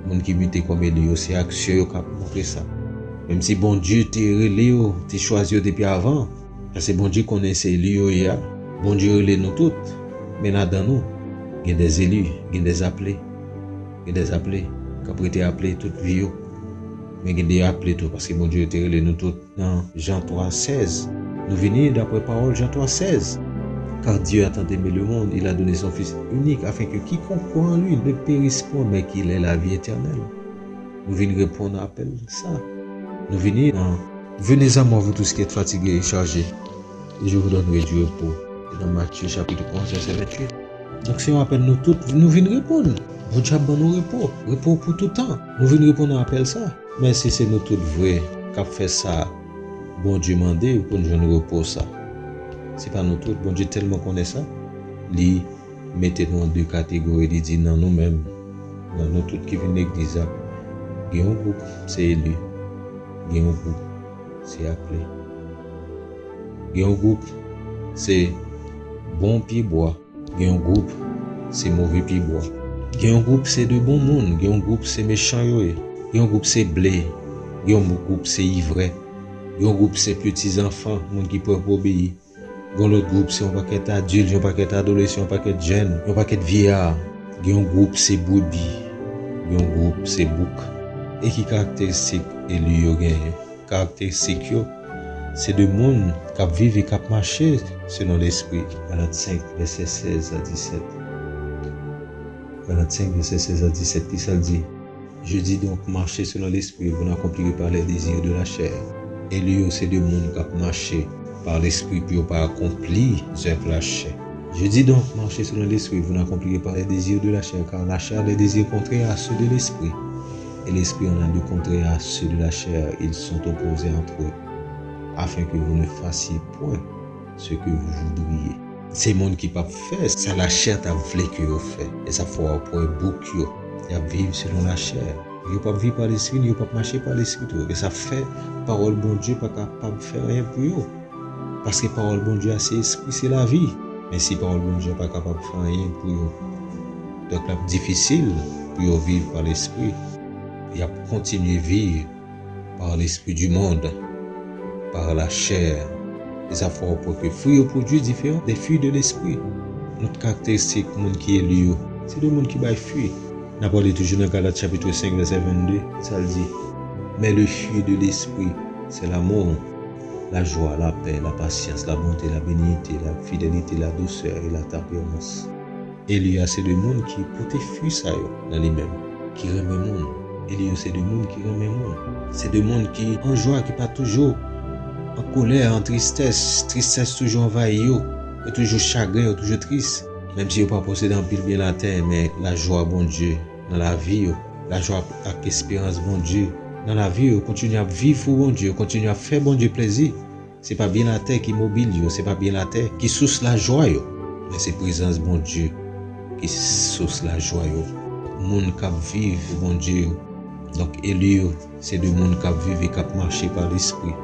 Moun ki mite kòm eli yo, se aksyon yo k ap montre sa. Menm si Bondye te rele yo, te chwazi yo depi avan, paske Bondye konnen se eli yo ye a. Bondye rele nou tout, men ladan nou, gen dè eli, gen dè aple. Gen dè aple k ap rete aple tout vi yo. Men gen dè aple tou, paske Bondye te rele nou tout nan Jan twa sèz. Nou vini daprè pawòl Jan twa sèz. Car Dieu a tant aimé le monde, il a donné son Fils unique, afin que quiconque croit en lui ne périsse point, mais qu'il ait la vie éternelle. Nou vin reponn apèl sa. Nou vini nan Venez à moi, vous tous qui êtes fatigués et chargés, et je vous donnerai du repos. Se nan Matye chapit onz, vèsè venntuit. Donk, se yon apèl nou tout, nou vin reponn. Bondye ap ban nou repo. Repo pou toutan. Nou vin reponn a apèl sa. Men si se nou tout vre k ap fè sa Bondye mande pou n jwenn repo sa. Se pa nou tout. Bondye tèlman konnen sa, li mete nou an de kategori. Li di nan nou menm, nan nou tout ki vin legliz la, gen yon gwoup se eli, gen yon gwoup se aple. Gen yon gwoup se bon pye bwa, gen yon gwoup se move pye bwa. Gen yon gwoup se de bon moun, gen yon gwoup se mechan yo ye. Gen yon gwoup se ble, gen yon gwoup se ivrè. Gen yon gwoup se peti zanfan, moun ki prè pou obeyi. Gen lòt gwoup se yon pakèt adilt, yon pakèt adolesan, yon pakèt jèn, yon pakèt vyeyar. Gen yon gwoup se brebi, gen yon gwoup se bouk. E ki karakteristik eli yo genyen? Karakteristik yo, se de moun k ap viv e k ap mache selon Lespri. Galat senk, vèsè sèz a disèt. Galat senk, vèsè sèz a disèt, ki sa l di? Je dis donc, marchez selon l'esprit, vous n'accomplirez pas les désirs de la chair. Eli yo se de moun k ap mache par l'esprit pou yo pa akonpli zèv lachè. Je dis donc, marchez selon l'esprit, vous n'accomplirez pas les désirs de la chair, car la chair a les désirs contraires à ceux de l'esprit, et l'esprit en a de contraires à ceux de la chair, ils sont opposés entre eux, afin que vous ne fassiez point ce que vous voudriez. Se moun ki p ap fè sa lachè ta vle ke yo fè. E sa fè w ap wè bouk yo, y ap viv selon lachè. Yo p ap viv pa lespri, yo p ap mache pa lespri tou. E sa fè pawòl Bondye pa kapab fè anyen pou yo. Paske pawòl Bondye a se espri, se lavi. Men si pawòl Bondye a pa kapab fè anyen pou yo, donk l ap difisil pou yo viv pa lespri. Y ap kontinye viv par l'esprit du monde, par la chair. E sa fè w wè ke fwi yo pwodui diferan de fwi de lespri. Lòt karakteristik moun ki eli yo, se de moun ki bay fwi. N ap rele toujou nan Galat chapit senk vèsè vennde, sa l di, mais le fruit de l'esprit, c'est l'amour, la joie, la paix, la patience, la bonté, la bénignité, la fidélité, la douceur et la tempérance. Eli a se de moun ki pote fwi sa yo nan li menm, ki renmen moun. Eli yo se de moun ki renmen moun. Se de moun ki an jwa, ki pa toujou an kolè, an tristès. Tristès toujou anvayi yo. Yo toujou chagren, yo toujou tris. Menm si yo pa posede anpil byen latè, men lajwa Bondye nan lavi yo, lajwa ak esperans Bondye nan lavi yo, yo kontinye ap viv pou Bondye, yo kontinye ap fè Bondye plezi. Se pa byen latè ki mobil yo, se pa byen latè ki sous lajwa yo, men se prezans Bondye ki sous lajwa yo. Moun k ap viv pou Bondye yo, donk eli yo, se de moun k ap viv e k ap mache pa Lespri.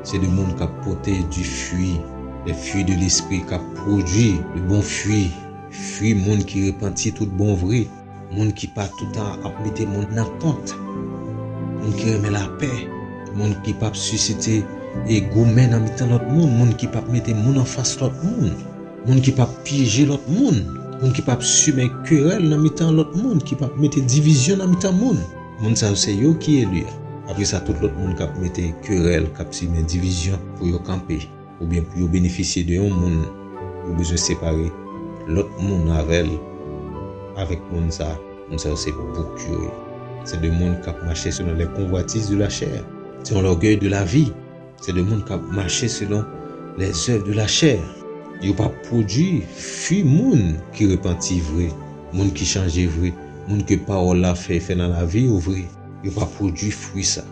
Se de moun k ap pote di fwi, les fruits de l'esprit, k ap pwodui de bon fwi, fwi moun ki repanti tout bon vre. Moun ki pa toutan ap mete moun nan kont. Moun ki renmen lapè. Moun ki p ap sisite e goumen nan mitan lòt moun. Moun ki p ap mete moun anfas lòt moun. Moun ki p ap pyeje lòt moun. Moun ki p ap simen kerèl nan mitan lòt moun. Ki p ap mete divizyon nan mitan moun. Moun sa yo se yo ki eli a. Apre sa, tout lòt moun k ap mete kerèl, k ap simen divizyon pou yo kanpe. Oubyen pou yo benefisye de yon moun, yo bezwen separe lòt moun avè l, avèk moun sa a. Moun sa yo se bouk yo ye. Se de moun k ap mache selon les convoitises de la chair, selon l'orgueil de la vie. Se de moun k ap mache selon les œuvres de la chair. Yo pa pwodui fwi moun ki repanti vre, moun ki chanje vre, moun ke pawòl la fè efè nan lavi yo vre. Yo pa pwodui fwi sa.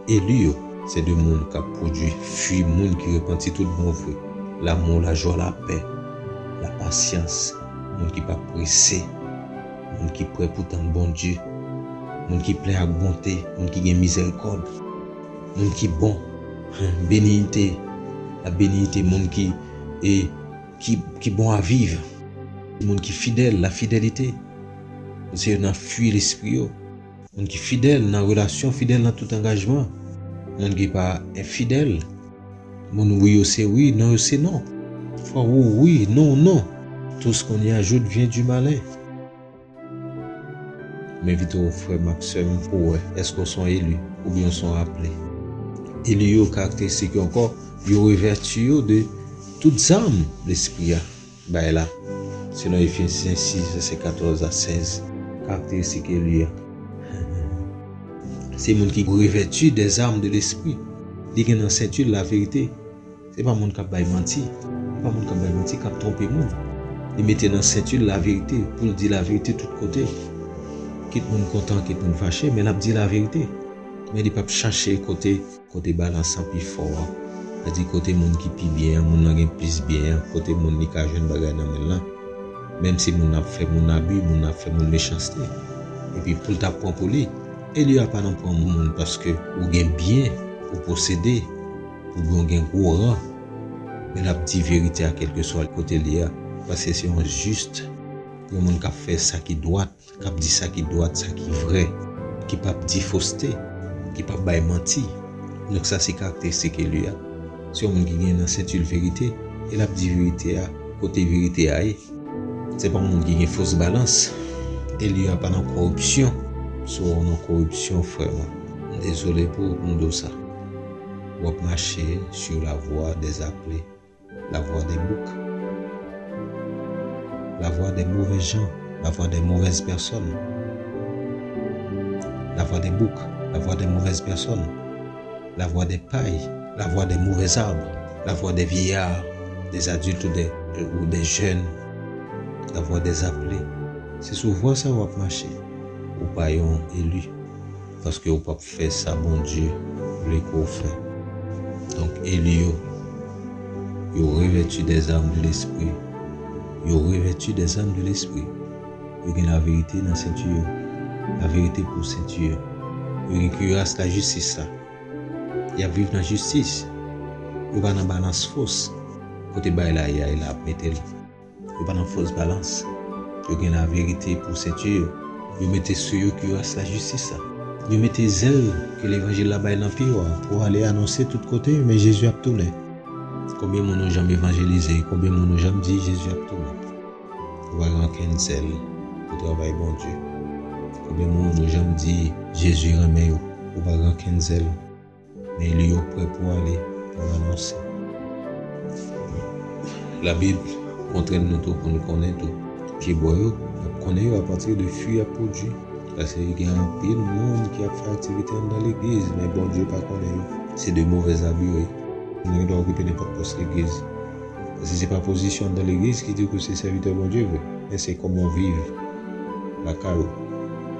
Eli yo, se de moun k ap pwodui fwi moun ki repanti tout bon vre. Lanmou, lajwa, lapè, lapasyans, moun ki pa prese, moun ki prè pou tann Bondye, moun ki plen ak bonte, moun ki gen mizèrikòd, moun ki bon, beniyite, la beniyite, moun ki, e, ki, ki bon a viv, moun ki fidèl, la fidélité. Se yo nan fwi lespri yo. Moun ki fidèl nan relasyon, fidèl nan tout angajman. Moun ki pa enfidèl. Moun wi yo se wi, non yo se non. Fwa ou wi, non ou non. Tout ce qu'on y ajoute vient du malin. M envite w, frè m ak sè m, pou w wè èske w se yon eli oubyen w se yon aple. Eli yo, karakteristik yo ankò, yo revèti yo de tout zam Lespri a bay la, selon Efesyen sis, vèsè katòz a sèz, karakteristik eli a. Se moun ki revèti des armes de l'esprit. Li gen nan senti l laverite. Se pa moun k ap bay manti. Se pa moun k ap bay manti, k ap twonpe moun. Li mete nan senti l laverite, pou l di laverite tout kote. Kit moun kontan, kit moun fache, men l ap di laverite. Men li p ap chache kote kote balans lan pi fò a. Sa di kote moun ki pi byen an, moun nan gen plis byen an, kote moun li ka jwenn bagay nan men l lan. Menm si moun nan ap fè moun abi, moun nan ap fè moun mechanste. Epi pou l ta pran pou li, eli a pa nan pran moun paske ou gen byen, ou posede, oubyen ou gen gwo ran. Men l ap di verite a kèlkeswa kote li a, paske se yon jis, yon moun k ap fè sa ki dwat. K ap di sa ki dwat, sa ki vrè, ki p ap di foste, ki p ap bay manti. Donk sa se karakteristik eli a. Se yon moun ki gen nan senti l verite, e l ap di verite a kote verite a ye. Se pa yon moun ki gen fos balans. Eli a pa nan koripsyon. Si w nan koripsyon, frè mwen, m dezole pou ou, pou m di w sa. W ap mache sur la voie des appelés. La voie des boucs, la voie des mauvais gens, la voie des mauvaises personnes, la voie des boucs, la voie des mauvaises personnes. La voie des pailles, la voie des mauvais arbres, la voie des vieillards, des adultes ou des, ou des jeunes, la voie des appelés. Se sou vwa sa w ap mache. Ou pa yon eli. Paske ou p ap fè sa Bondye vle ke w fè. Donk, eli yo, yo revèti des armes de l'esprit. Yo revèti des armes de l'esprit. Yo gen laverite nan senti yo. Laverite pou senti yo. Yo gen kiras lajistis la. Y ap viv nan jistis. Yo pa nan balans fos. Kote bay la ye a, e la ap mete l. Yo pa nan fos balans. Yo gen laverite pou senti yo. Yo mete sou yo kiras lajistis la. Yo mete zèl ke levanjil la bay nan pye yo a pou ale anonse tout kote, men Jezi ap tounen. Konbyen moun ou janm evanjelize? Konbyen moun ou janm di Jezi ap tounen? Ou pa gen okenn zèl pou travay Bondye. Konbyen moun ou janm di Jezi renmen yo? Ou pa gen okenn zèl. Men li yo prè pou ale, pou anonse. Labib kontrenn nou tou pou nou konnen tou. Pyebwa yo, n ap konnen yo apati de fwi y ap pwodui. Paske gen anpil moun ki ap fè aktivite anndan legliz, men Bondye pa konnen yo. Se de movèz abi yo ye. Nou gen dwa okipe nenpòt pòs legliz. Paske se pa pozisyon anndan legliz ki di ke w se sèvitè Bondye vre, men se kòman w viv lakay ou,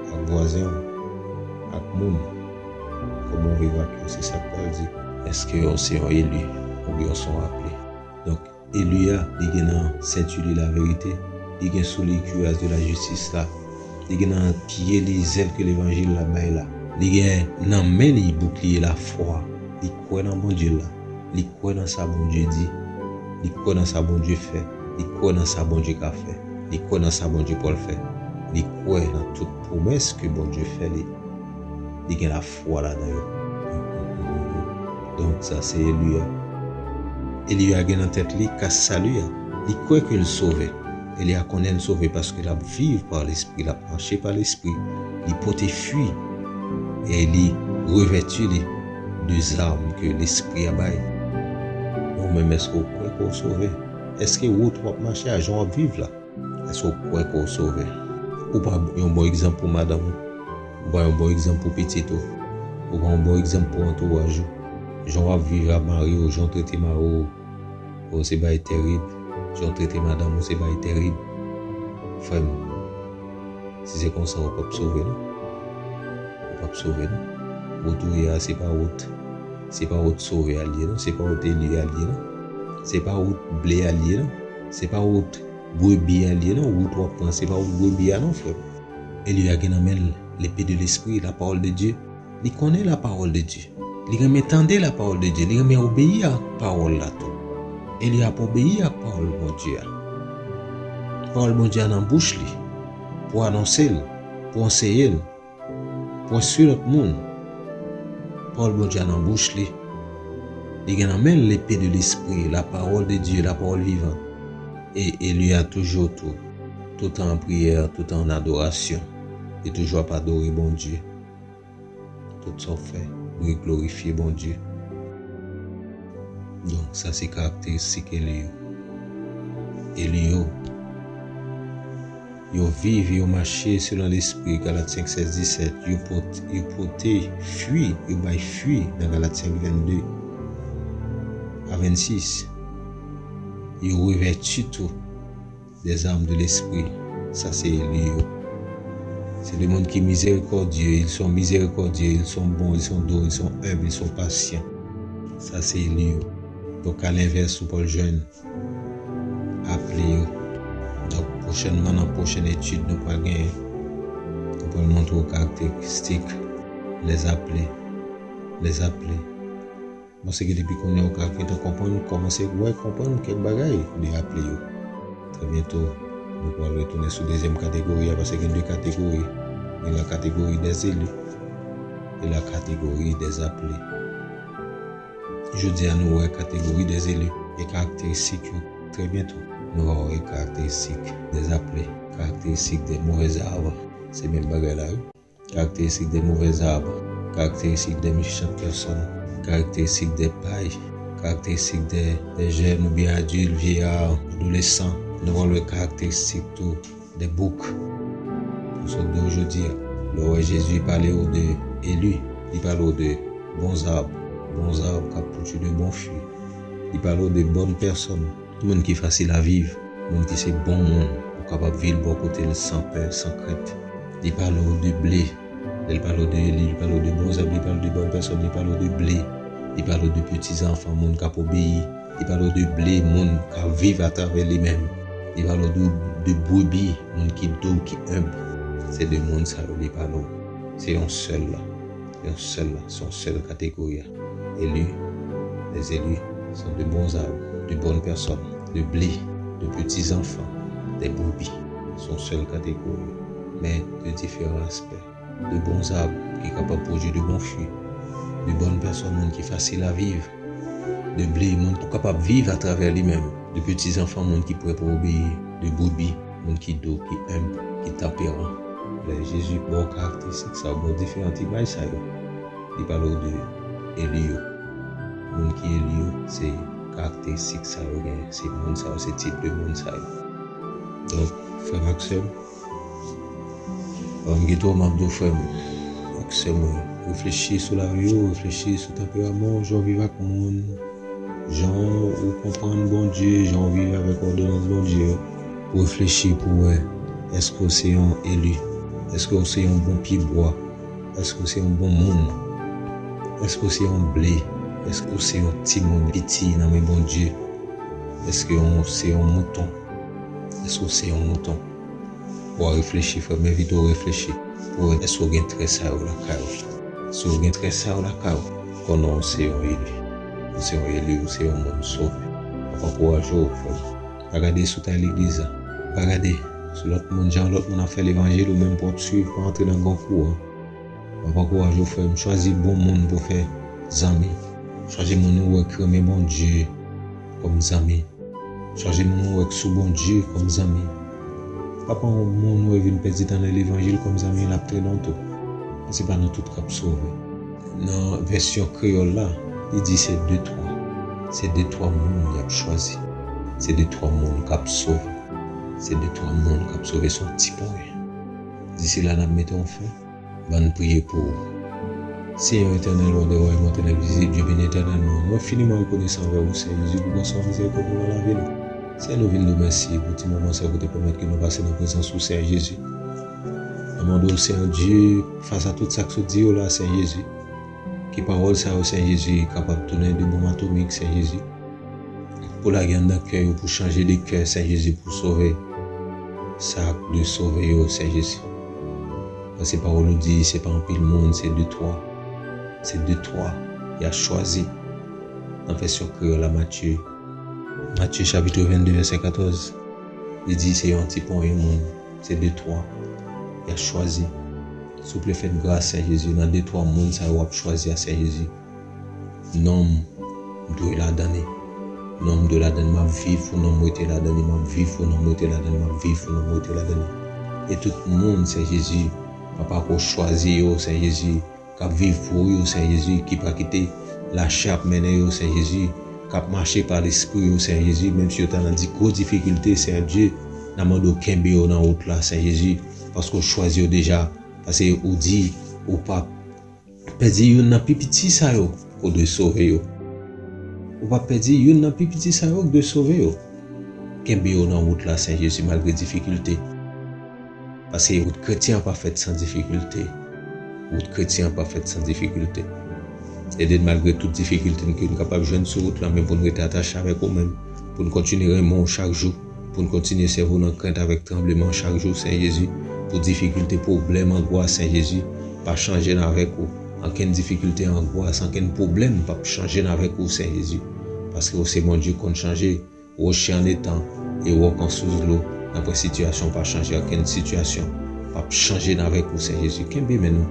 ak vwazen w, ak moun. Kòman w viv ak yo, se sa k pral di èske w se yon eli oubyen w se yon aple. Donk, eli a, li gen nan senti li laverite, li gen sou li kiras de lajistis la, li gen nan pye li zèl ke levanjil la bay la, li gen nan men li boukliye lafwa, li kwè nan Bondye la, li kwè nan sa Bondye di, li kwè nan sa Bondye fè, li kwè nan sa Bondye ka fè, li kwè nan sa Bondye pral fè, li kwè nan tout pwomès ke Bondye fè li. Li gen lafwa ladan yo. Donk, sa se eli a. Eli a gen nan tèt li kas sali a. Li kwè ke l sove. Eli a konnen l sove paske l ap viv pa Lespri, l ap mache pa Lespri. Li pote fwi e li revèti li de zam ke Lespri a bay. Ou menm, èske w kwè ke w sove? Èske wout w ap mache a, jan w ap viv la, èske w kwè ke w sove? Ou pa yon bon egzanp pou madanm ou. Ou pa yon bon egzanp pou pitit ou. Ou pa yon bon egzanp pou antouraj ou. Jan w ap viv ak mari w, jan w trete mari w, o, se bagay tèrib. Jan w trete madanm ou, se bagay tèrib. Frè m, si se konsa, ou p ap sove, non. Ou p ap sove, non. Wout ou ye a, se pa wout, se pa wout sove a l ye, non. Se pa wout eli a l ye, non. Se pa wout ble a l ye, non. Se pa wout brebi a l ye, non. Wout w ap pran, se pa wout brebi a, non, frè m. Eli a gen nan men l lepe de lespri, la parole de Dieu. Li konnen la parole de Dieu. Li renmen tande la parole de Dieu. Li renmen obeyi ak pawòl la tou. Eli ap obeyi ak pawòl Bondye a. Pawòl Bondye a nan bouch li pou anonse l, pou anseye l, pou enstwi lòt moun. Pawòl Bondye a nan bouch li. Li gen nan men l lepe de lespri, la parole de Dieu, la parole vivante. E, e li a toujou tou, toutan an priyè, toutan an adorasyon. Li toujou ap adore Bondye. Tout sa w fè dwe glorifye Bondye. Donk, sa se karakteristik eli yo. Eli yo, yo viv, yo mache selon lespri, Galat senk, sèz, disèt. Yo pote, yo pote fwi, yo bay fwi nan Galat senk, vennde a vennsis. Yo revèti tou des armes de l'esprit. Sa se eli yo. Se de moun ki mizerikòdye, ils sont miséricordieux, ils sont bons, ils sont doux, ils sont humbles, ils sont patients. Sa se eli yo. Donk, alenvès, ou pral jwenn aple yo. Donk, pwochènman, nan pwochèn etid, nou pral gen, nou pral montre w karakteristik les appelés, les appelés. Mwen panse ke depi kounye a ou ka gentan konprann, kòmanse wè, konprann kèk bagay de aple yo. Trè byento, nou pral retounen sou dezyèm kategori a, paske gen de kategori. Gen la catégorie des élus et la catégorie des appelés. Jodi a, nou wè kategori des élus e karakteristik yo. Trè byento, nou va wè karakteristik des appelés, karakteristik des mauvais arbres. Se menm bagay la, wi. Karakteristik des mauvais arbres, karakteristik des méchantes personnes, karakteristik des pailles, karakteristik des, des jeunes oubyen adultes, vieillards, adolescents. Nou pral wè karakteristik tou des boucs. Nou sot di w jodi a. Lè w wè Jezi pale w de eli, li pale w de bon zab. Bon zab k ap pwodui de bon fwi. Li pale w de bòn pèsòn, moun ki fasil a viv, moun ki se bon moun, ou kapab viv bò kote l san pè, san krent. Li pale w de ble. Lè l pale w de, li pale w de bon zab, li pale w de bòn pèsòn, li pale w de ble. Li pale w de peti zanfan, moun k ap obeyi. Li pale w de ble, moun k ap viv atravè li menm. Li pale w de, de brebi, moun ki dou, ki enb. Se de moun sa yo li pale w. Se yon sèl la. Yon sèl la, se yon sèl kategori a. Eli, les élus sont de bons arbres, de bonnes personnes, de blé, de petits enfants, des brebis. Se yon sèl kategori, men de diferan aspè. De bons arbres ki kapab pwodui de bon fwi, de bonnes personnes, moun ki fasil a viv, de blé, moun ki kapab viv atravè li menm, de petits enfants, moun ki prè pou obeyi, de brebis, moun ki dou, ki enb, ki tanperan. Lè Jezi ba w karakteristik sa yo, ba w diferan imaj sa yo, li pale w de eli yo. Moun ki eli yo, se karakteristik sa yo genyen, se moun sa yo, se tip de moun sa yo. Donk, frè m ak sè m, m gen twa m ap di w, frè m ak sè mwen, reflechi sou lavi w, reflechi sou tanperaman w, jan w viv ak moun, jan ou konprann Bondye, jan w viv avèk òdonans Bondye yo, pou reflechi pou wè, èske w se yon eli? Èske w se yon bon pyebwa? Èske w se yon bon moun? Èske w se yon ble? Èske w se yon timoun piti nan men Bondye? Èske w se yon mouton? Èske w se yon mouton? W a reflechi, frè m, m envite w reflechi pou wè èske w gen trè sa yo lakay ou. Si w gen trè sa yo lakay ou, konnen w se yon eli. Ou se yon eli, ou se yon moun sove. M ap ankouraje w, frè m. Pa gade sou tay legliz la. Pa gade sou lòt moun, jan lòt moun ap fè levanjil, ou menm pou w ap swiv, pa antre nan gran kou an. M ap ankouraje w, frè m, chwazi bon moun pou w fè zanmi. Chwazi moun ou wè ki renmen Bondye kòm zanmi. Chwazi moun ou wè k sou Bondye kòm zanmi. Pa pran moun ou wè vin pèdi tan nan levanjil kòm zanmi, l ap trennen w tou. Men se pa nou tout k ap sove. Nan vèsyon kreyòl la, li di se de twa. Se de twa moun y ap chwazi. Se de twa moun k ap sove. Se de twa moun k ap sove, se yon ti ponyen. Disi la, n ap mete yon fen. Ban n priye pou ou. Seyè Etènèl, Wa dè wa e Mèt tènèb, Jezi, Dye beni etènèlman. Nou enfiniman rekonesan anvè ou, Seyè Jezi, pou bonswa mizèrikòd ou nan lavi nou. Seyè, nou vin di w mèsi pou ti moman sa ou te pèmèt ke nou pase nan prezans ou, Seyè Jezi. Nan mande w, Seyè Dye, fas a tout sa k sot di yo la, Seyè Jezi, ke pawòl sa yo, Seyè Jezi, kapab tounen de bonm atomik, Seyè Jezi. Pou lage anndan kè yo, pou chanje de kè, Seyè Jezi, pou sove sa k dwe sove yo, Seyè Jezi. Paske pawòl ou di, se pa anpil moun, se de twa. Se de twa y a chwazi. Nan vèsyon kreyòl la, Matye, Matye chapit vennde, vèsè katòz, li di se yon ti ponyen moun, se de twa y a chwazi. Souple, fè n gras, Seyè Jezi, nan de twa moun sa yo w ap chwazi a, Seyè Jezi. Non m dwe ladan li. Non m dwe ladan li, m ap viv pou non m rete ladan li, m ap viv pou non m rete ladan li, m ap viv pou non m rete ladan li. E tout moun, Seyè Jezi, papa, ke w chwazi yo, Seyè Jezi, k ap viv pou ou yo, Seyè Jezi, ki pa kite lachè ap mennen yo, Seyè Jezi, k ap mache pa Lespri yo, Seyè Jezi, menm si yo ta nan di gwo difikilte, Seyè Dye, n a mande w kenbe yo nan wout la, Seyè Jezi, paske w chwazi yo deja, paske ou di, ou p ap pèdi youn nan pi piti sa yo, ou dwe sove yo. Ou p ap pèdi youn nan pi piti sa yo, ou dwe sove yo. Kenbe yo nan wout la, Seyè Jezi, malgre difikilte. Paske wout kretyen an pa fèt san difikilte. Wout kretyen an pa fèt san difikilte. Ede n malgre tout difikilte n ke n kapab jwenn sou wout la, men pou n rete atache avèk ou menm, pou n kontinye renmen w chak jou, pou n kontinye sèvi w nan krent avèk tranbleman chak jou, Seyè Jezi, pou difikilte, pwoblèm, angwas, Seyè Jezi, pa chanje n avèk ou. Ankenn difikilte, angwas, ankenn pwoblèm p ap chanje n avèk ou, Seyè Jezi. Paske ou se Bondye k konn chanje. Rocher en étant e wòk an sous dlo, nanpwen sitiyasyon pa chanje, ankenn sitiyasyon p ap chanje n avèk ou, Seyè Jezi. Kenbe men nou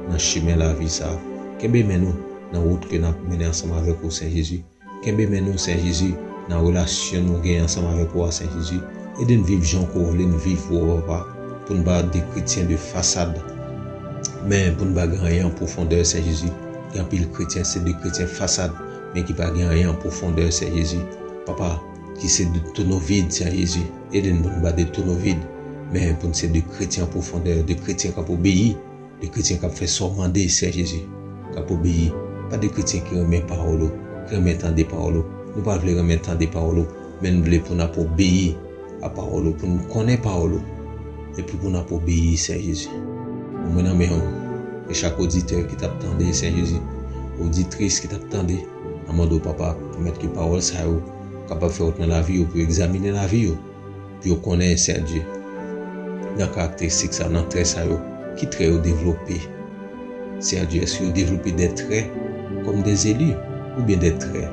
nan chimen lavi sa a. Kenbe men nou nan wout ke n ap mennen ansanm avèk ou, Seyè Jezi. Kenbe men nou, Seyè Jezi, nan relasyon nou genyen ansanm avèk ou a, Seyè Jezi. Ede n viv jan ke w vle n viv pou ou, Papa, pou n pa de kretyen de fasad, men pou n pa gen anyen an pwofondè, Seyè Jezi. Gen anpil kretyen, se de kretyen fasad, men ki pa gen anyen an pwofondè, Seyè Jezi. Papa, ki se de tono vid, Seyè Jezi. Ede n pou n pa de tono vid, men pou n se de kretyen an pwofondè, de kretyen k ap obeyi, de kretyen k ap fè sa w mande, Seyè Jezi, k ap obeyi, Pa de kretyen ki renmen pawòl ou, ki renmen tande pawòl ou. Nou pa vle renmen tande pawòl ou, men n vle pou n ap obeyi a pawòl ou, pou n konnen pawòl ou, epi pou n ap obeyi Sè Jezi. Mwen nan men w, e chak oditè ki t ap tande Sè Jezi, oditris ki t ap tande, nan mande w, Papa, pèmèt ke pawòl sa yo kapab fè wout nan lavi yo, pou yo egzamine lavi yo, pou yo konnen Sè Dye. Nan karakteristik sa, nan trè sa yo, ki trè yo devlope? Sè Dye, èske yo devlope de trè kòm de eli, oubyen de trè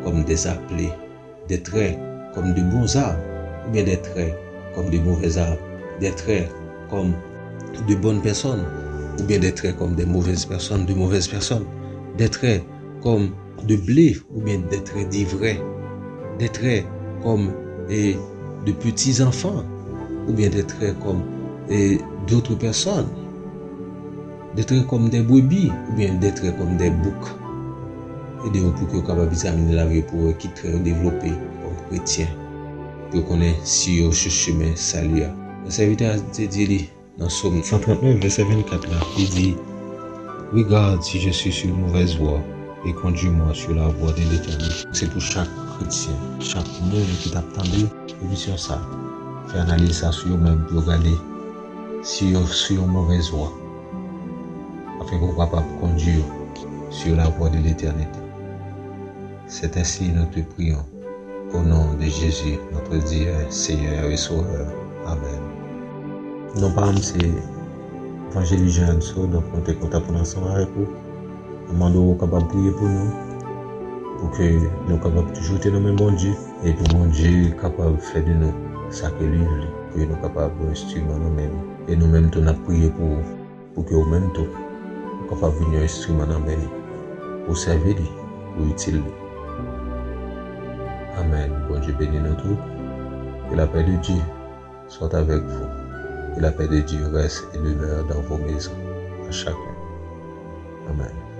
kòm de aple, de trè kòm de bon zab, oubyen de trè kòm de movè zab, de trè kòm de bòn pèsòn, oubyen de trè kòm de movèz pèsòn, de movèz pèsòn, de trè kòm de ble, oubyen de trè de vrè, de trè kòm e de peti zanfan, oubyen de trè kòm e dotre pèsòn, de trè kòm de brebi, oubyen de trè kòm de bouk. Ede yo pou ke yo kapab egzamine lavi yo pou wè ki trè yo devlope kòm kretyen, pou yo konnen si yo sou chemen sali a. Nan sèvitè a te di li, nan Sòm san trant nèf, vèsè vennkat la, li di, Regarde si je suis sur mauvaise voie et conduis-moi sur la voie de l'éternité. Se pou chak kretyen, chak moun ki t ap tande emisyon sa, fè analiz sa sou yo menm pou yo gade si yo sou yon movèz vwa, afin ke w kapab kondui yo sur la voie de l'éternité. C'est ainsi nous te prions. Au nom de Jésus, notre Dieu, Seigneur et Sauveur. Amen. Non pa m se Evanjelis Jean Anso, donk nou te kontan pou n ansanm avèk ou. N ap mande w kapab priye pou nou, pou ke nou kapab toujou te nan men Bondye, e pou Bondye kapab fè de nou sa ke li vle, pou nou kapab yon enstriman nan men li. E nou menm tou, n ap priye pou ou, pou ke ou menm tou, ou kapab vin yon enstriman nan men li, pou sèvi li, pou itil li. Amen. Bondye beni nou tout. Que la paix de Dieu soit avec vous. Que la paix de Dieu reste et demeure dans vos maisons, à chacun. Amen.